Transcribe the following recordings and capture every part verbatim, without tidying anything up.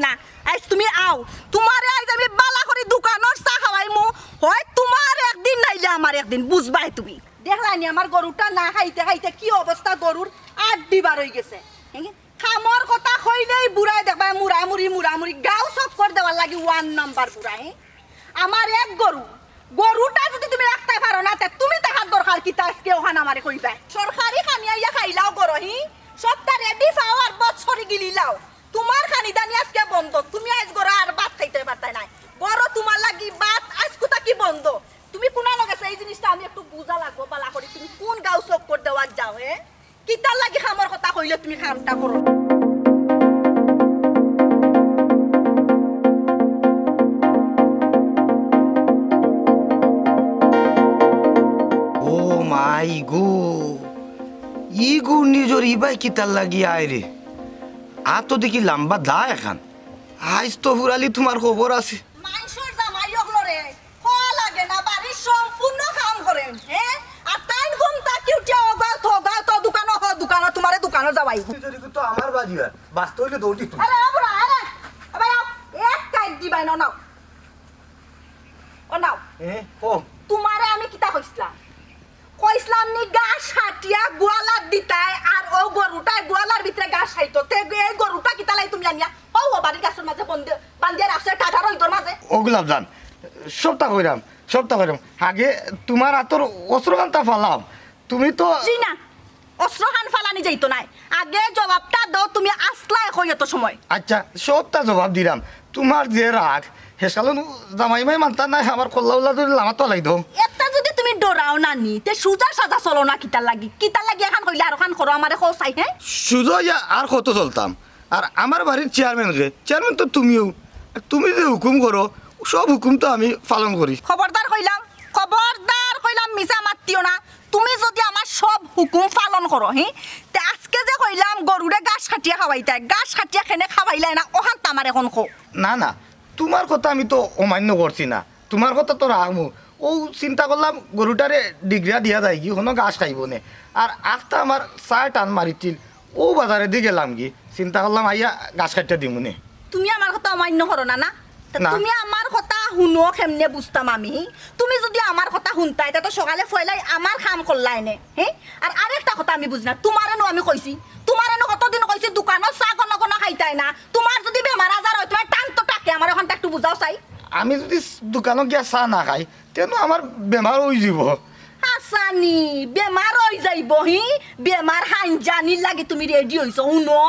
না, আইজ তুমি আও, তুমারে আইজ আমি বালা করি দুকানর চা খাওয়াইমু, হয় তুমার একদিন নাইলে আমার একদিন, বুঝবায় তুমি। দেখলায়নি আমার গরুটা না খাইতে খাইতে কি অবস্থা, গরুর আড্ডি বার অইগেছে। হ্যাঁ? কামর কথা কইলেউ বুড়ায় দেখবায় মুড়ামুড়ি, মুড়ামুড়ি, গাউ চক্কর দেওয়ার লাগি ওয়ান নাম্বার বুড়া, হ্যাঁ? আমার এক গরু, গরুটা যুদি তুমি রাখতায় পারো না, তে তুমি দেখার দরকার কিতা আইজকে অখান আমারে কইবায়? সরকারি খানি আইয়া খাইলাও গরু, হি? সবটা রেডি পাও আর বছরি গিলিলাও। তুমার খানি দানি আইজকে বন্ধ, তুমি আইজ গরু আর ভাত খাইতায় পারতায় নায়। গরু তুমার লাগি ভাত আইজ কুতা কি বন্ধ? তুমি কুনানো গেছো এই জিনিসটা আমি একটু বুঝা লাগবো বালা করি, তুমি কুন গাউ চক্কর দেওয়ার যাও, হে? কিতার লাগি কামর কথা কইলে তুমি কামটা করো? ও মাই গো, ই গো নিজর ইবায় কিতার লাগি আয় রে? আতো দেখি লাম্বা দা এখান। আইজ তো ফুরালি তুমার খবর আছে। মাইনষর জামাই অকলরে কওয়া লাগে না, বাড়ির সম্পূর্ণ কাম করেন, হ্যাঁ? আর তাইন ঘুম থাকি উঠিয়া ওগাও তো, ওগাও তো, দুকানো হ, দুকানো, তুমারে দুকানো যাওয়াই। তুই যদি তো আমার বাড়ি আর বাঁচতে হইলে দৌড়ি তুই। আরে, আবরা, আরে, আবার আও, এক কাইট দিবায় না, নাও। ও নাও। এ, ও। তুমারে আমি কিতা কইছলাম? কইছলাম নি ঘাস কাটিয়া গোয়ালাত দিতায়, আর অউ গরুটায় গোয়ালার ভিতরে ঘাস খাইতো। তে এই গরুটা কিতার লাগি তুমি আনিয়া অউ বাড়ির গাছর মাঝে বন্ধ, বান্ধিয়া রাখছো, টাটার অইদর মাঝে? ও গোলাপজান, সবটা কইরাম, সবটা কইরাম। আগে তুমার আতর অস্ত্রখানতা ফালাও। তুমি তো জি না, অস্ত্রখান ফালানি যাইতো নায়। আগে জবাবটা দেও, তুমি আসলায় কই এত সময়? আচ্ছা, সবটা জবাব দিরাম। তুমার যে রাগ, হেসালন জামাই মাই মানতা নায়, আমার কল্লা উল্লা ধরি লামাত ফালাই দেও। এতা যুদি তুমি ডরাও না নি, তে সুজা সাজা চলো না কিতার লাগি? কিতার লাগি এখান কইলে আরোখান করো, আমারে কও চাই, হ্যাঁ? সুজা ইয়া আর কত চলতাম? আর আমার বাড়ির চেয়ারম্যান কে? চেয়ারম্যান তো তুমিও। তুমি যে হুকুম করো, সব হুকুম তো আমি পালন করি। খবরদার কইলাম, খবরদার কইলাম, মিছা মাতিও না। তুমি যুদি আমার সব হুকুম পালন করো, হি, তে আইজকে যে কইলাম গরুরে ঘাস কাটিয়া খাওয়াইতায়, ঘাস কাটিয়া কেনে খাওয়াইলায় না, অখানতা আমারে অখন কও। না, না, তুমার কথা আমি তো অমান্য করছি না, তুমার কথা তো রাখমু। অউ চিন্তা করলাম গরুটারে ডিগরা দিয়া যাইগি, কুনু ঘাস খাইবো নে। আর আখতা আমার চায় টান মারিছিল, অউ বাজারেদি গেলামগি, চিন্তা করলাম আইয়া ঘাস কাটিয়া দিমু নে। তুমি আমার কথা অমান্য করো না, না? তে না। তুমি আমার কথা হুনো কেমনে বুঝতাম আমি? তুমি যুদি আমার কথা হুনতায়, তে তো সকালে পয়লাই আমার কাম করলায় নে, হে? আর আরেকটা কথা আমি বুঝি না, তুমারে নু আমি কইছি, তুমারে নু কতদিন কইছি দুকানর চা ঘন ঘন খাইতায় না, তুমার যুদি বেমার আজার অয়, তুমার টান তো টাকে, আমারে অখানতা একটু বুঝাও চাই। আমি যুদি দুকানো গিয়া চা না খাই, তেনু আমার বেমার অইযিবো। হাছানি, বেমার অইযাইবো, হি? বেমার হাইঞ্জানির লাগি তুমি রেডি অইছো, হুনো?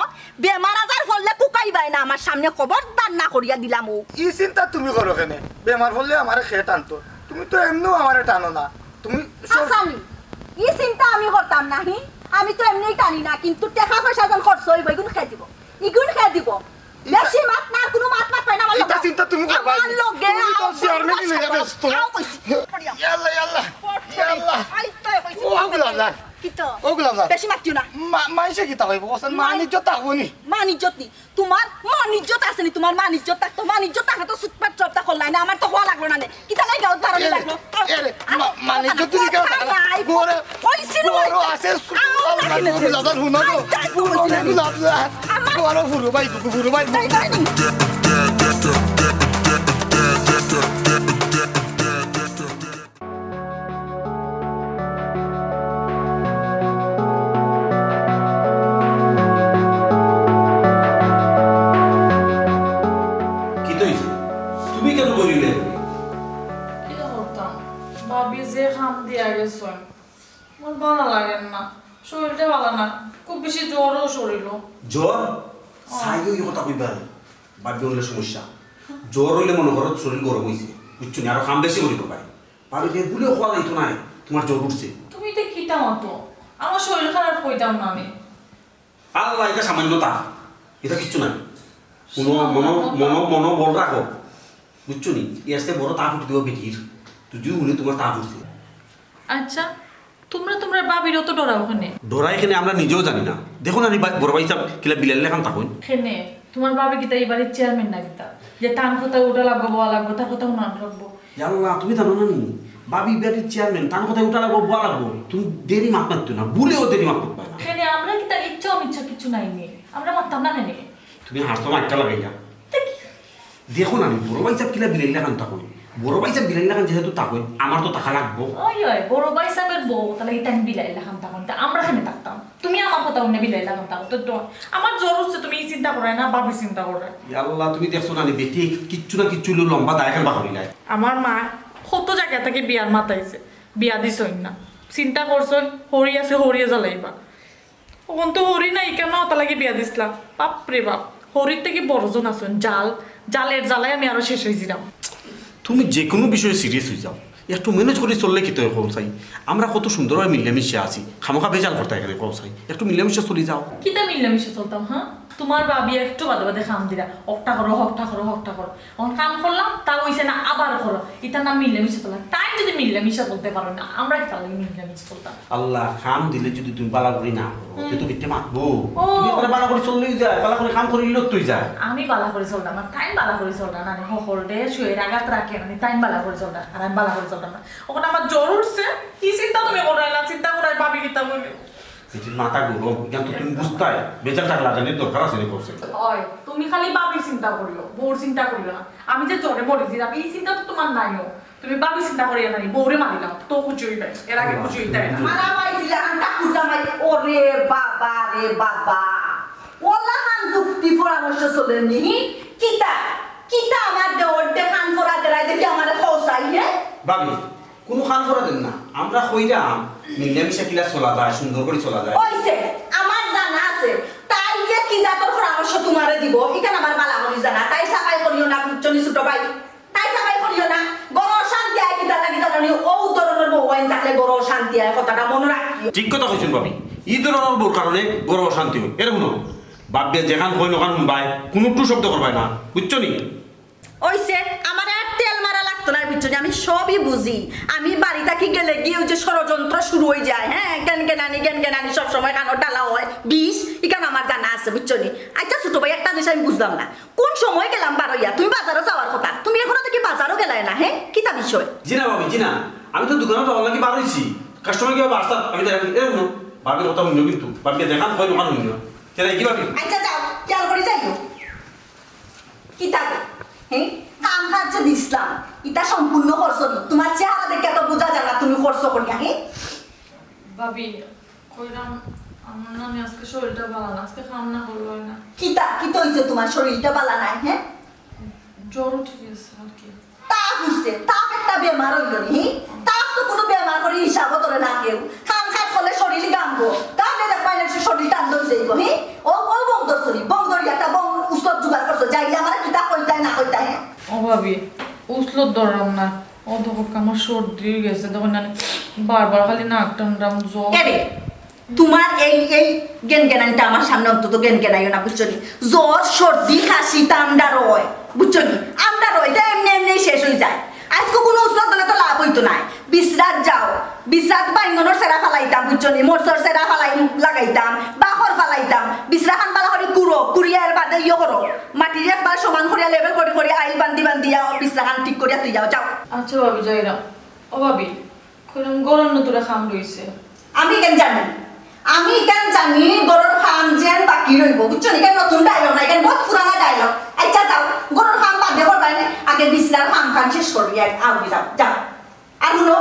বেমার আজার পড়লে কুকাইবায় না আমার সামনে, খবরদার না করিয়া দিলাম অউ। ই চিন্তা তুমি করো কেনে? বেমার পড়লে আমারে কে টানতো? তুমি তো এমনেউ আমারে টানো না। তুমি সব হাছানি, ই চিন্তা আমি করতাম না, হি? আমি তো এমনেউ টানি না, কিন্তু টেকা পয়সা যেন খরচ অইবো, ইগুন কে দিবো? ইগুন কে দিবো? ইতা বেশি মাত না, কুনু মাত মাতবায় না আমার লগে। ইতা চিন্তা তুমি করবায় নি। আমার লগে তুমি তো আও, চেয়ারম্যানই লইয়া ব্যস্ত। আও কইছি। ইয়া আল্লাহ, ইয়া আল্লাহ, ইয়া আল্লাহ। আই তো কইছি। ও গোলাপজান। কিতা? ও গোলাপজান। বেশি মাতিও না। মা-, মাইনষে কিতা কইবো? কওছাইন মান ইজ্জত থাকবো নি? মান ইজ্জত নি? তুমার মান ইজ্জত আছে নি? তুমার মান ইজ্জত থাকতো, মান ইজ্জত থাকতো ছুটপাট চর্চা করলায় না, আমার তো কওয়া লাগলো না নে। কিতা নাই গাউত বারনি এরে, লাগলো? এরে, মা-, মানে যদি কেউ থাকে না, নাই, গোরে, কইছি না, গোরে আছে, আও, আল্লাহ, না, তুমি না, লাজার হুনো গো। আই, তাই তো কইছি না। তুমি লাজার। আমার গোরে ফুরু ভাই, ফুরু ভাই, তাই, তাই নি। কিতা অইছে? তুমি কেনে বলিলে? কিতা করতাম? ভাবি যে কাম দিয়া গেছইন, মোর ভালা লাগের না, শরীরটা ভালা না, খুব বেশি জ্বরও শরীরও। জ্বর? অ। চাইও ই কথা কইবা না। ভাবি অইলে সমস্যা। জ্বর অইলে মনো করো শরীর গরম অইছে, বুঝছো নি? আরো কাম বেশি করিবো ভাই। ভাবিরে বুলেও কওয়া যাইতো নায়, তুমার জ্বর উঠছে। তুমি ইতা কিতা মাতো? আমার শরীর খারাপ কইতাম না আমি। আল্লাহ, ইটা সামান্য তাপ, ইটা কিচ্ছু নায়। মনো, সামান্য মনো, তাপ। মনো, মনো বল রাখো, বুঝছো নি? এর চেয়ে বড় তাপ উঠি দিবো বেটির, যুদি হুনে তুমার তাপ উঠছে। আচ্ছা, তুমরা তুমরার ভাবিরে অত ডরাও কেনে? ডরাই কেনে আমরা নিজেও জানি না। দেখো না নি বা-, বড় ভাইসাব কিলা বিলাইর লাখান থাকইন। কেনে? তুমার ভাবি কিতা ই বাড়ির চেয়ারম্যান না কিতা? যে তান কথায় উঠা লাগবো, বওয়া লাগবো, তার কথা হুনা লাগবো। ইয়াল্লা, তুমি জানো না নি? ভাবি ই বাড়ির চেয়ারম্যান, তান কথায় উঠা লাগবো, বওয়া লাগবো। তুমি দেরি মাত মাতিও না, বুলেও দেরি মাত মাতবায় না। কেনে আমরা কিতা ইচ্ছা অনিচ্ছা কিচ্ছু নাই নি? আমরা মাততাম না কেনে? তুমি হাসছো মাতটা লাগাইয়া। তে দেখো না, আমি বড় ভাই সাহেব কিলা বিলাইর লাখান থাকইন। বড় ভাই সাহেব বিলাইর লাখান যেহেতু থাকইন, আমার তো থাকা লাগবো। ওই, ওই, বড় ভাই সাহেবের বউ, তাইলে ইতা আমি বিলাইর লাখান থাকইন, তা আমরা কেনে থাকতাম? তুমি আমার কথা হুনিয়া বিলাইর লাখান থাকো, তো, তো আমার জ্বর উঠছে, তুমি ই চিন্তা করো না, ভাবি চিন্তা করো। ইয়া আল্লাহ, তুমি দেখছো না নি, বেটি কিচ্ছু না কিচ্ছু অইলেও লম্বা দায় কারবার করিলায়। আমার মা কত জাগা থাকি বিয়ার মাতাইছে, বিয়া দিছইন না, চিন্তা করছইন, হরি আছে, হরিয়ে জ্বালাইবা। অখন তো হরি নাই, কেনে অতা লাগি বিয়া দিছলা? বাপ রে বাপ, হরির থাকি বড় জন আছইন, জাল, জালের জ্বালায় আমি আরো শেষ অইযিরাম। তুমি যে কুনু বিষয়ে serious অইযাও, একটু manage করি চললে কিতা অয় কও চাই? আমরা কত সুন্দরভাবে মিলামিশা আছি, খামোখা বেজাল করতায় কেনে কও চাই? একটু মিলামিশা চলি যাও। কিতা মিলামিশা চলতাম, হ্যাঁ? তুমার ভাবি একটু বাদে বাদে কাম দিরা, অকটা করো, হকটা করো, হকটা করো। অখন কাম করলাম, তা অইছে না, আবার করো। ইতার নাম মিলামিশা চলা। তাইন যদি মিলামিশা চলতে পারইন না, আমরা কিতার লাগি মিলামিশা চলতাম? আল্লাহ, কাম দিলে যদি তুমি বালা করি না করো, হুম। তে তো বেটিয়ে মাতবো। ও। তুমি একবারে বালা করি চললেউ যায়, বালা করি কাম করিলেউ তো যায়। আমি বালা করি চলতাম না, তাইন বালা করি চলতা না, হকলরে সুয়ের আঘাত রাখে, মানে তাইন বালা করি চলতা, আর আমি বালা করি চলতাম না। অখন আমার জ্বর উঠছে, ই চিন্তা তুমি করো না, চিন্তা করায় ভাবি কিতা বলে। বেটির মাথা গরম, ইখান তো তুমি বুঝতায়, বেজাল টাকা লাগানির দরকার আছে নি কও চাই। ওই, তুমি খালি ভাবির চিন্তা করিও, বউর চিন্তা করিও না। আমি যে জ্বরে মরি যিরাম, ই চিন্তা তো তুমার নাইও। তুমি ভাবির চিন্তা করিও না নি, বউরে মারিলাও, তো খুশি অইবায়, এর আগে খুশি অইতায় না। মারা মাইছিলা, আমি ঠাকুর জামাই, ওরে বাবা রে বাবা। ওলা খান যুক্তি পরামর্শ চলে নি, হি? কিতা? কিতা আমার দেওর দে খান পরা দেরাই দেখি আমারে কও চাই, হে? ভাবি, কুনু খান পরা দেন না। আমরা কইরাম, মিলামিশা কিলা চলা যায়, সুন্দর করি চলা যায়। অইছে, আমার জানা আছে। তাই যে কি জাতর পরামর্শ তুমারে দিবো, ইখান আমার বালা করি জানা। তাই সাফাই করিও না, বুঝছো নি ছোট ভাই? তাই সাফাই করিও না। ঘরো অশান্তি আয় কিতার লাগি জানো নি? অউ ধরনর বউ আইন থাকলে ঘরো অশান্তি আয়, কথাটা মনো রাখিও। ঠিক কথা কইছইন ভাবি, ই ধরনর বউর কারণে ঘরো অশান্তি অয়। এরে হুনো, বাপ-বেটিয়ে যেখান কইন অখান হুনবায়, কুনু একটু শব্দ করবায় না, বুঝছো নি? অইছে, আমারে আর তেল মারা লাগতো নায়, বুঝছো নি? আমি সবই বুঝি। আমি বাড়ি থাকি গেলেগি অউ যে ষড়যন্ত্র শুরু অইযায়, হ্যাঁ, গেনগেনানি, গেনগেনানি সবসময় কানো ঢালা অয়, বিষ, ইখান আমার জানা আছে, বুঝছো নি? আইচ্ছা ছোট ভাই, একটা জিনিস আমি বুঝলাম না, কুন সময় গেলাম বারইয়া, তুমি বাজারো যাওয়ার কথা, তুমি অখনো থাকি বাজারো গেলায় না, হ্যাঁ, কিতা বিষয়? জি না ভাবি, জি না, আমি তো দোকানো যাওয়ার লাগি বারইছি, কাস্টমার কিবা বাড়ছে, আমি দেখাই, এরে হুনো, ভাবির কথা হুনিও কিন্তু, ভাবিয়ে যেখান কইন অখান হুনিও, কেনে কি ভাবি? আইচ্ছা যাও, খেয়াল করি যাইও। কিতা গো? হে? কাম কাজ যে দিছলাম, ইতা সম্পূর্ণ করছো নি? তুমার চেহারা দেখিয়া তো বুঝা যায় না তুমি করছো করিয়া, হে? ভাবি, কইরাম, আমার নানি আজকে শরীরটা বালা না, আজকে কাম না করলে অয় না। কিতা, কিতা অইছে তুমার শরীরটা বালা নাই, হে? জ্বর উঠি গেছে আর কি। তাপ উঠছে, তাপ একটা বেমার অইলো নি, হে? তাপ তো কুনু বেমার করি হিসাবো ধরে না কেউ। কাম কাজ করলে শরীর গামবো, গামলে দেখবায় না শরীর টান ধরি যাইবো, হে? ও, ও বং ধরছো নি, বং ধরি একটা বং উসলত জোগাড় করছো, যাইলে আমারে কিতা কইতায় না কইতায়, হে? ও ভাবি, উসলত ধররাম না, ও দেখো আমার সর্দি অই গেছে, দেখো না, বারবার খালি নাক টানরাম, জ্বর। এরে, তুমার এই, এই গেনগেনানিটা আমার সামনে অন্তত গেনগেনাইও না, বুঝছো নি? জ্বর, সর্দি, কাশি, তা আমরার অয়, বুঝছো নি? আমরার অয়, ইতা এমনে এমনে শেষ অই যায়। আইজকু কুনু উসলত দিলে তো লাভ অইতো নায়। বিছরাত যাও, বিছরাত বাইঙ্গনর চেরা ফালাইতাম, বুঝছো নি? মরচর চেরা ফালাই লাগাইতাম, বাখর ফালাইতাম। বিছরা খান বালা করি কুড়ো, কুড়িয়া এর বাদে ইয়ো করো। মাটিরে একবার সমান করিয়া level করি করি আইল বান্দি বান্দিয়া বিছরা খান ঠিক করিয়া তুই যাও, যাও। আচ্ছা ভাবি, যাইরাম। ও ভাবি, কইলাম, ঘরর নু তুরা কাম রইছে। আমি কেনে জানি? আমি কেনে জানি ঘরর কাম যেন বাকি রইবো, বুঝছো নি? ইখান নতুন dialogue না, ইখান বহুত পুরানা dialogue। আইচ্ছা, যাও, ঘরর কাম বাদে করবায় নে, আগে বিছরার কাম কাম শেষ করি, আগে আউরি যাও, যাও। আর হুনো,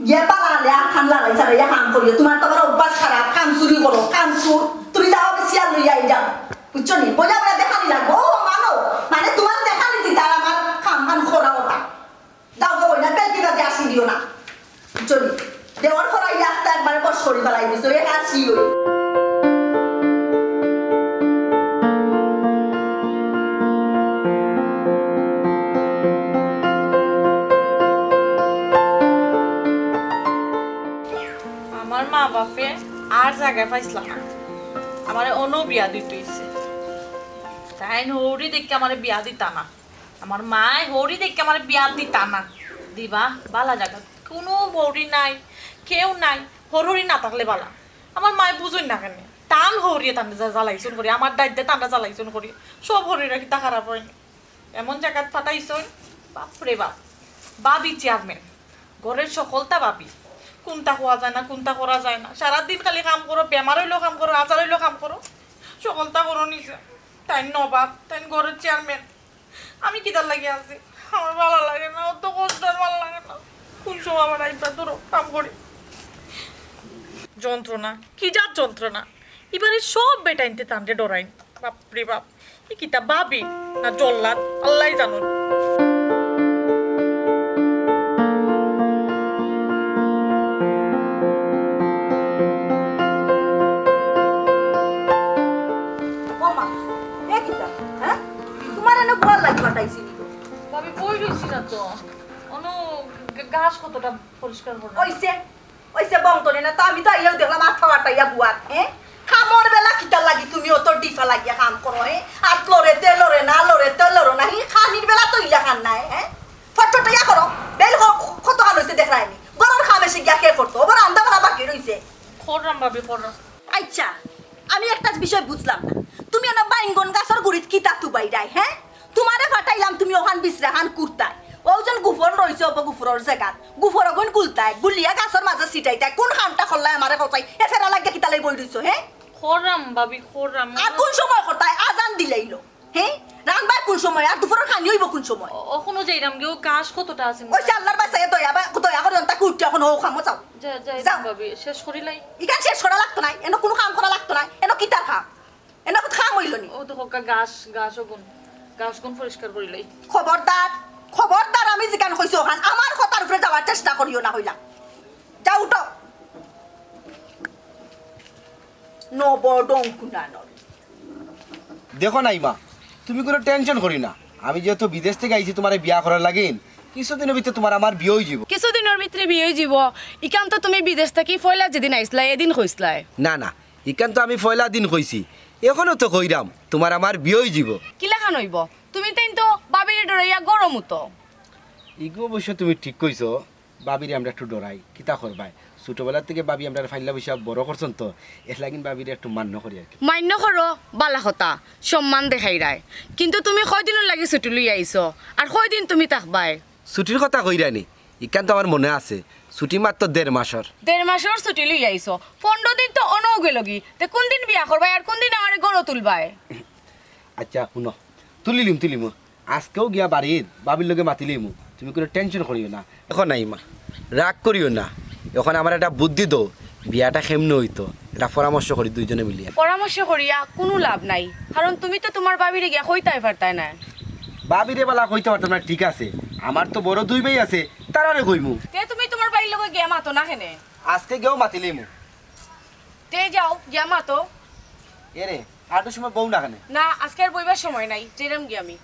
ইয়া বালা আলে আখান লালাই সারা ইয়া কাম করিও, তুমার তো আবার অভ্যাস খারাপ, কাম চুরি করো, কাম চুর। তুমি যাও, আমি চেয়ার লইয়া আই যাও, বুঝছো নি? বইয়া বইয়া দেখানি লাগবো, ও মানো, মানে তুমার দেখানি চিন্তা আর আমার কাম কাম করা কথা। যাও গো, না, বেলকি বাজে আসি দিও না। চলি। দেওয়ার পর এই রাস্তা একবারে বস করি ফালাই দিছে, ওই হাসি ওই। আমার মা বাপে আর জাগা পাইছলা না, আমারে অনো বিয়া দিতে অইছে। তাইন হৌরি দেখি আমারে বিয়া দিতা না। আমার মায় হৌরি দেখি আমারে বিয়া দিতা না। দিবা, বালা জাগা। কুনু হৌরি নাই, কেউ নাই। হরহরি না থাকলে বালা। আমার মায় বুঝইন না কেনে? তান হৌরিয়ে তানরে জ্বালাইছইন করি, আমার দায়িত্বে তানরে জ্বালাইছইন করি। সব হৌরিরা কিতা খারাপ অয়নি? এমন জাগাত ফাটাইছইন, বাপ রে বাপ। ভাবি চেয়ারম্যান, ঘরর সকলতা ভাবি। কুনতা কওয়া যায় না, কুনতা করা যায় না। সারাদিন খালি কাম করো, বেমার অইলেও কাম করো, আজার অইলেও কাম করো। সকলতা করো নিজে। তাইন নবাব, তাইন ঘরর চেয়ারম্যান। আমি কিতার লাগি আছি? আমার ভালা লাগে না, অত কষ্ট আর ভালা লাগে না। কুন সময় আবার আইবা? ধরো, কাম করি। যন্ত্রণা, কি জাত যন্ত্রণা! ইবারে সব বেটাইন্তে তানরে ডরাইন। বাপ রে বাপ, ই কিতা ভাবি না জল্লাদ, আল্লায় জানইন। ও মা, এ কিতা? হ্যাঁ? তোমার এনে বওয়ার লাগি পাঠাইছি নি তো? ভাবি, বই রইছি না তো। অনু, ঘ-, ঘাস কতটা পরিষ্কার করো। ওইছে, ওইছে বং তোরে না তো, আমি তো আইয়াও দেখলাম আত পাও আটাইয়া বওয়ার, হ্যাঁ? কামর বেলা কিতার লাগি তুমি অত ডিফা লাগিয়া কাম করো, হ্যাঁ? আত লড়ে তে লড়ে না, লড়ে তে লড়ো না, হি খানির বেলা তো ইলা খান নাই, হ্যাঁ? ফটফটাইয়া করো, বেল ক-, কত খান হইছে দেখরায় নি? ঘরর কাম এসে গিয়া কে করতো? ওবার আন্দা বাড়া বাকি রইছে। কররাম ভাবি, কররাম। আচ্ছা, আমি একটা বিষয় বুঝলাম না, তুমি অনো বাইঙ্গন গাছর গুড়িত কিতা তুবাইরায়, হ্যাঁ? তোমারে ফাটাইলাম, তুমি ওখান বিছরাখান কুরতায়, ওজন গুফর রইছে, অব গুফরর জাগাত, গুফর অগুন গুলতায়, গুলিয়া গাছর মাঝে ছিটাইতায়, কোন কামটা করলায় আমারে কওছাই, এ ফেরা লাগিয়া কিতা লাগি বই রইছো, হ্যাঁ? কররাম ভাবি, কররাম। আর কোন সময় করতায়? আজান দিলাইলো। হে? রানবায় কোন সময়? আর দুপুরর খানি অইবো কোন সময়? অ-, অখনো যাইরাম গি, ও ঘাস কতটা আছে? ওই যে আল্লার বাসায় দয়া বা-, দয়া করি অন্তাকে উঠে অখন হউ কামো যাও। যা-, যাইরাম যাও। ভাবি, শেষ করিলাই। ইখান শেষ করা লাগতো নায়, এনো কুনু কাম করা লাগতো নায়, এনো কিতার কাম? এনো কুনু কাম অইলো নি? ও দেখো কা-, ঘাস, ঘাস অগুন, ঘাস অগুন পরিষ্কার করিলাই। খবরদার, খবরদার আমি যেখান কইছি অখান, আমার কথার উপরে যাওয়ার চেষ্টা করিও না কইলাম। যাও উঠো। নবডং কুনানর। দেখো নাইমা, তুমি কুনু tension করিও না। আমি যেহেতু বিদেশ থাকি আইছি তুমারে বিয়া করার লাগিন, কিছুদিনর ভিতরে তুমার আমার বিয়া অইযিবো। কিছুদিনর ভিতরে বিয়া অইযিবো? ইখান তো তুমি বিদেশ থাকি পয়লা যেদিন আইছলায়, এদিন কইছলায়। না, না, ইখান তো আমি পয়লা দিন কইছি। অখনো তো কইরাম, তুমার আমার বিয়া অইযিবো। কিলাখান অইবো? তুমি তাইন তো ভাবিরে ডরাইয়া ঘরো মুতো। ইগু অবশ্য তুমি ঠিক কইছো। ভাবিরে আমরা একটু ডরাই, কিতা করবায়? ছোটবেলা থাকি ভাবি আমরারে পাইল্লা-পইষা বড় করছইন তো, এরলাগিন ভাবিরে একটু মান্য করি আর কি। মান্য করো, ভালা কথা, সম্মান দেখাইরায়। কিন্তু তুমি কয়দিনর লাগি ছুটি লইয়া আইছো, আর কয়দিন তুমি থাকবায়? ছুটির কথা কইরায় নি, ইখান তো আমার মনো আছে, ছুটি মাত্র দেড় মাসর। দেড় মাসর ছুটি লইয়া আইছো, পনরো দিন তো অনউ গেলোগি, তে কুনদিন বিয়া করবায় আর কুনদিন আমারে ঘরো তুলবায়? আচ্ছা, হুনো, তুলিলিমু, তুলিলিমু। আজকেউ গিয়া বাড়িত ভাবির লগে মাতিলিমু, তুমি কুনু tension করিও না। অখন নাইমা, রাগ করিও না, অখন আমারে একটা বুদ্ধি দেও, বিয়াটা কেমনে অইতো, একটা পরামর্শ করি দুইজনে মিলিয়া। পরামর্শ করিয়া কুনু লাভ নাই, কারণ তুমি তো তুমার ভাবিরে গিয়া কইতায় পারতায় নায়। ভাবিরে বালা কইতাম পারতাম না, ঠিক আছে, আমার তো বড় দুই ভাই আছে, তারারে কইমু। তে তুমি তুমার ভাইর লগে গিয়া মাতো না কেনে? আজকে গিয়াউ মাতিলিমু। তে যাও, গিয়া মাতো। এরে, আটু সময় বউ না কেনে? না, আজকে আর বইবার সময় নাই, যাইরাম গি আমি।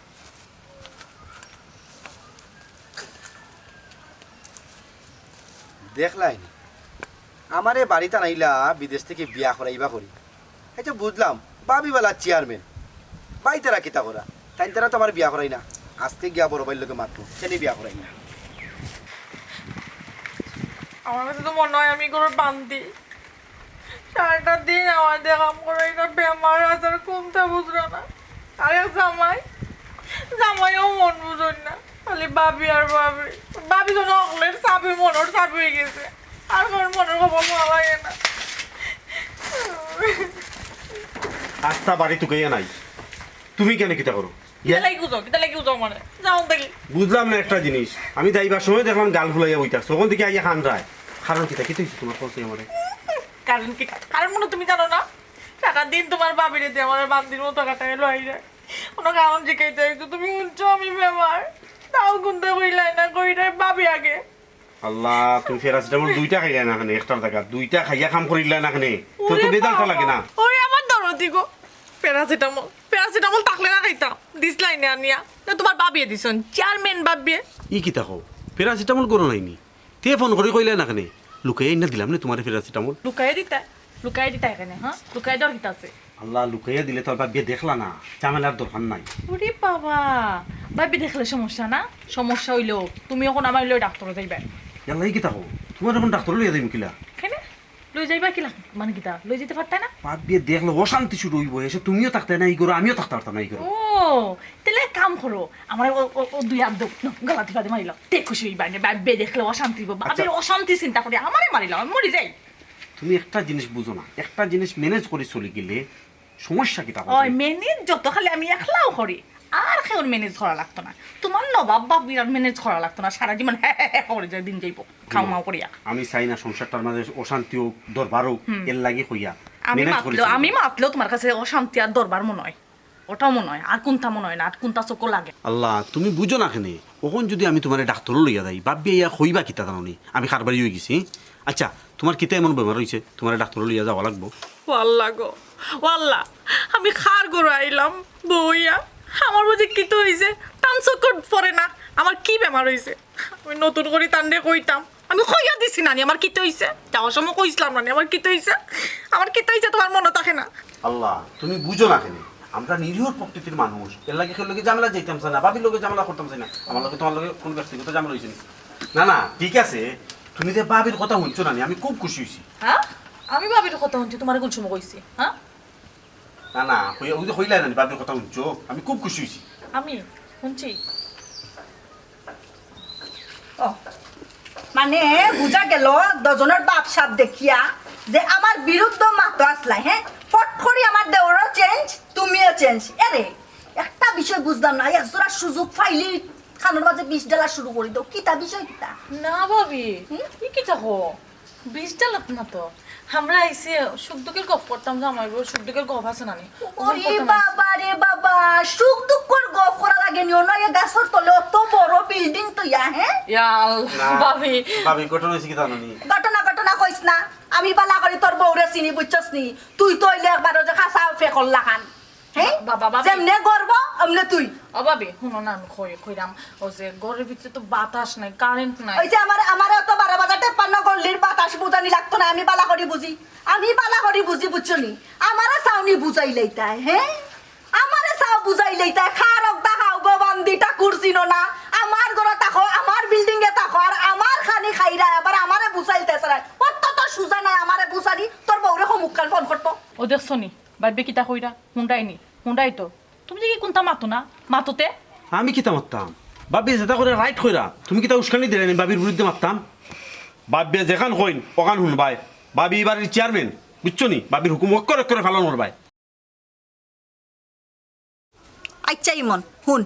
দেখলায় নি, আমারে বাড়িত আনাইলা বিদেশ থাকি বিয়া করাইবা করি। আচ্ছা বুঝলাম, ভাবি বালা চেয়ারম্যান, ভাইতারা কিতা করা? তাইন তারা তো আমারে বিয়া করাইন না। আজকে গিয়া বড় ভাইর লগে মাতমু, কেনে বিয়া করাইন না। আমার কাছে তো মনো অয় আমি ঘরর বান্দি। সারাটা দিন আমারে কাম করাইরা, বেমার আজার কুনতা বুঝরা না। আরে জামাই, জামাইও মন বুঝইন না, খালি ভাবি আর ভাবি। ভাবি তো অকলর চাবি, মনর চাবি অইগেছে। আর কারো মনর খবর লওয়া লাগে না। আস্তা বাড়ি তুকাইয়া নাই, তুমি কেনে কিতা করো? কিতা লাগি খুঁজো? কিতা লাগি খুঁজো আমারে? যাও থাকি। বুঝলাম না একটা জিনিস। আমি যাইবার সময় দেখলাম গাল ফুলাইয়া বই থাকছো। অখন থাকি আইয়া কান্দায়। কারণ কিতা? কিতা অইছে তুমার? কওছে আমারে। কারণ কিতা? কারণ মনো তুমি জানো না? সারা দিন তুমার ভাবিরে দিয়া আমারে বান্দির মতো কাটাইলো আইরা। কুনু কারণ জিকাইতে অইতো, তুমি হুনছো আমি বেমার। তাও কুনতা কইলায় না, কইরায় ভাবি আগে। আল্লাহ, তুমি প্যারাসিটামল দুইটা খাইলায় না কেনে? একটার জাগাত দুইটা খাইয়া কাম করিলায় না কেনে? তো, তো ওরে বেজালটা লাগে না? বাবা, ওরে আমার দরদি গো। প্যারাসিটামল, প্যারাসিটামল থাকলে না খাইতাম। দিছলায় নি আনিয়া? না, তুমার ভাবিয়ে দিছইন, চেয়ারম্যান ভাবিয়ে। ই কিতা কও? প্যারাসিটামল ঘরো নাই নি? তে ফোন করি কইলায় না কেনে? লুকাইয়া আইনা দিলাম নে তুমারে প্যারাসিটামল। লুকাইয়া দিতায়? লুকাইয়া দিতায় কেনে, হ্যাঁ? লুকাইয়া দেওয়ার কিতা আছে? আল্লাহ, লুকাইয়া দিলে তো আর ভাবিয়ে দেখলা না, ঝামেলার দরকার নাই। ওরে বাবা, ভাবিয়ে দেখলে সমস্যা না? সমস্যা অইলেও তুমি অখন আমারে লইয়া ডাক্তরো যাইবায়। ইয়াল্লা, ই কিতা কও? তুমারে অখন ডাক্তরো লইয়া যাইমু কিলা? কেনে? লই যাইবায় কিলা? মানে কিতা? লই যাইতে পারতায় না? ভাবিয়ে দেখলে অশান্তি শুরু অইবো, এসে তুমিও থাকতায় না ই ঘরো, আমিও থাকতাম পারতাম না ই ঘরো। ও, তাইলে এক কাম করো, আমারে ও, ও, ও দুই আত দেও, নাও, গলাত টিপা দি মারিলাও। তে খুশি অইবায় নে, ভাবিয়ে দেখলে অশান্তি অইবো, ভাবির আচ্ছা। অশান্তি চিন্তা করি আমারে মারিলাও, আমি মরি যাই। তুমি একটা জিনিস বুঝো না, একটা জিনিস manage করি চলি গেলে সমস্যা কিতা? ওই manage যত খালি আমি একলাউ করি, আর কেউর ম্যানেজ করা লাগতো না। তুমার নবাব ভাবির আর ম্যানেজ করা লাগতো না, সারা জীবন হে হে হে করে যায় দিন যাইবো খাও মাও করিয়া। আমি চাই না সংসারটার মাঝে অশান্তি হোক, দরবার হোক, এর লাগি কইয়া আমি ম্যানেজ মাতলেও করেছি। আমি মাতলেও তুমার কাছে অশান্তি আর দরবার মনো অয়, ওটাও মনো অয়, আর কুনটা মনো অয় না, আর কুনটা চোখো লাগে। আল্লাহ, তুমি বুঝো না কেনে? অখন যুদি আমি তুমারে ডাক্তরো লইয়া যাই, ভাবিয়ে ইয়া কইবা কিতা জানো নি? আমি কারবারি অইগেছি। আচ্ছা, তুমার কিতা এমন বেমার অইছে, তুমারে ডাক্তরো লইয়া যাওয়া লাগবো? ও আল্লাহ গো, ও আল্লাহ, আমি কার ঘরো আইলাম বউ অইয়া? আমার বুঝি কিতা অইছে? তান চোখো পড়ে না, আমার কি বেমার অইছে? আমি নতুন করি তানরে কইতাম, আমি কইয়া দিছি নানি আমার কিতা অইছে? যাওয়ার সময় কইছিলাম নানি আমার কিতা অইছে? আমার কিতা অইছে তুমার মনো থাকে না? আল্লাহ, তুমি বুঝো না কেনে? আমরা নিরীহ প্রকৃতির মানুষ, এর লাগি কেউর লগে ঝামেলা যাইতাম চাই না, ভাবির লগে ঝামেলা করতাম চাই না। আমার লগে তুমার লগে কুনু ব্যক্তিগত ঝামেলা অইছে নি? না না, ঠিক আছে, তুমি যে ভাবির কথা হুনছো না নি, আমি খুব খুশি অইছি। হ্যাঁ, আমি ভাবির কথা হুনছি, তুমারে কুন সময় কইছি? হ্যাঁ, না না, কই-, ওই যে কইলা না নি, ভাবির কথা হুনছো, আমি খুব খুশি অইছি। আমি হুনছি। ও, মানে বুঝা গেল দুইজনর ভাব সাব দেখিয়া যে আমার বিরুদ্ধ মাতো আছলায়, হ্যাঁ? ফট করি আমার দেওরও চেঞ্জ, তুমিও চেঞ্জ। এরে, একটা বিষয় বুঝলাম না, এক জোড়া সুযোগ পাইলেই কানর মাঝে বিষ ঢালা শুরু করি দেও। কিতা বিষয় কিতা? না ভাবি, ই কিতা কও? বিষ ঢালাত না তো। আমরা আইছি সুখ দুঃখর গপ করতাম, জামাই বউর সুখ দুঃখর গপ আছে না নি? ওরে বাবা রে বাবা, সুখ দুঃখর গপ করা লাগে নি, অনো এ গাছর তলে অত বড় বিল্ডিং থইয়া, হ্যাঁ? ইয়া আল্লাহ, না, ভাবি। ভাবি, ঘটনা অইছে কিতা জানো নি? ঘটনা ঘটনা কইস না, আমি ভালা করি তোর বউরে চিনি, বুঝছস নি? তুই তো অইলে একবার ওই যে খাসা ফেকর লাখান, হ্যাঁ? বাবা, বাবা। যেমনে গর্ব, অমনে তুই। ও ভাবি, হুনো না, আমি কই, কইরাম, ওই যে ঘরর ভিতরে তো বাতাস নাই, কারেন্ট নাই। ওই যে আমার, আমারে অত বারো বাজার তেপ্পান্ন গল্লির বাতাস বুঝানি লাগতো না, আমি ভালা করি বুঝি, আমি ভালা করি বুঝি, বুঝছো নি? আমারে চাওনি বুঝাইলাইতায়, হ্যাঁ? আমারে চাও বুঝাইলাইতায়, খারক দেখাও গো বান্দি, ঠাকুর চিনো না? আমার ঘরো থাকো, আমার বিল্ডিং এ থাকো, আর আমার খানি খাইরায়, আবার আমারে বুঝাইতে চায়। অত তো সুজা নায় আমারে বুঝানি, তোর বউরে কমুখান ফোন করতো। ও দেখছো নি, ভাবিয়ে কিতা কইরা? হুনরায় নি, হুনরায় তো। তুমি দেখি কুনতা মাতো না, মাতো তে। আমি কিতা মাততাম? ভাবিয়ে যেতা কইরা রাইট কইরা, তুমি কিতা উস্কানি দিলায় নি ভাবির বিরুদ্ধে মাততাম? ভাবিয়ে যেখান কইন, ওখান হুনবায়। ভাবি ই বাড়ির চেয়ারম্যান, বুঝছো নি? ভাবির হুকুম অক্ষরে অক্ষরে পালন করবায়। আইচ্ছা ইমন, হুন,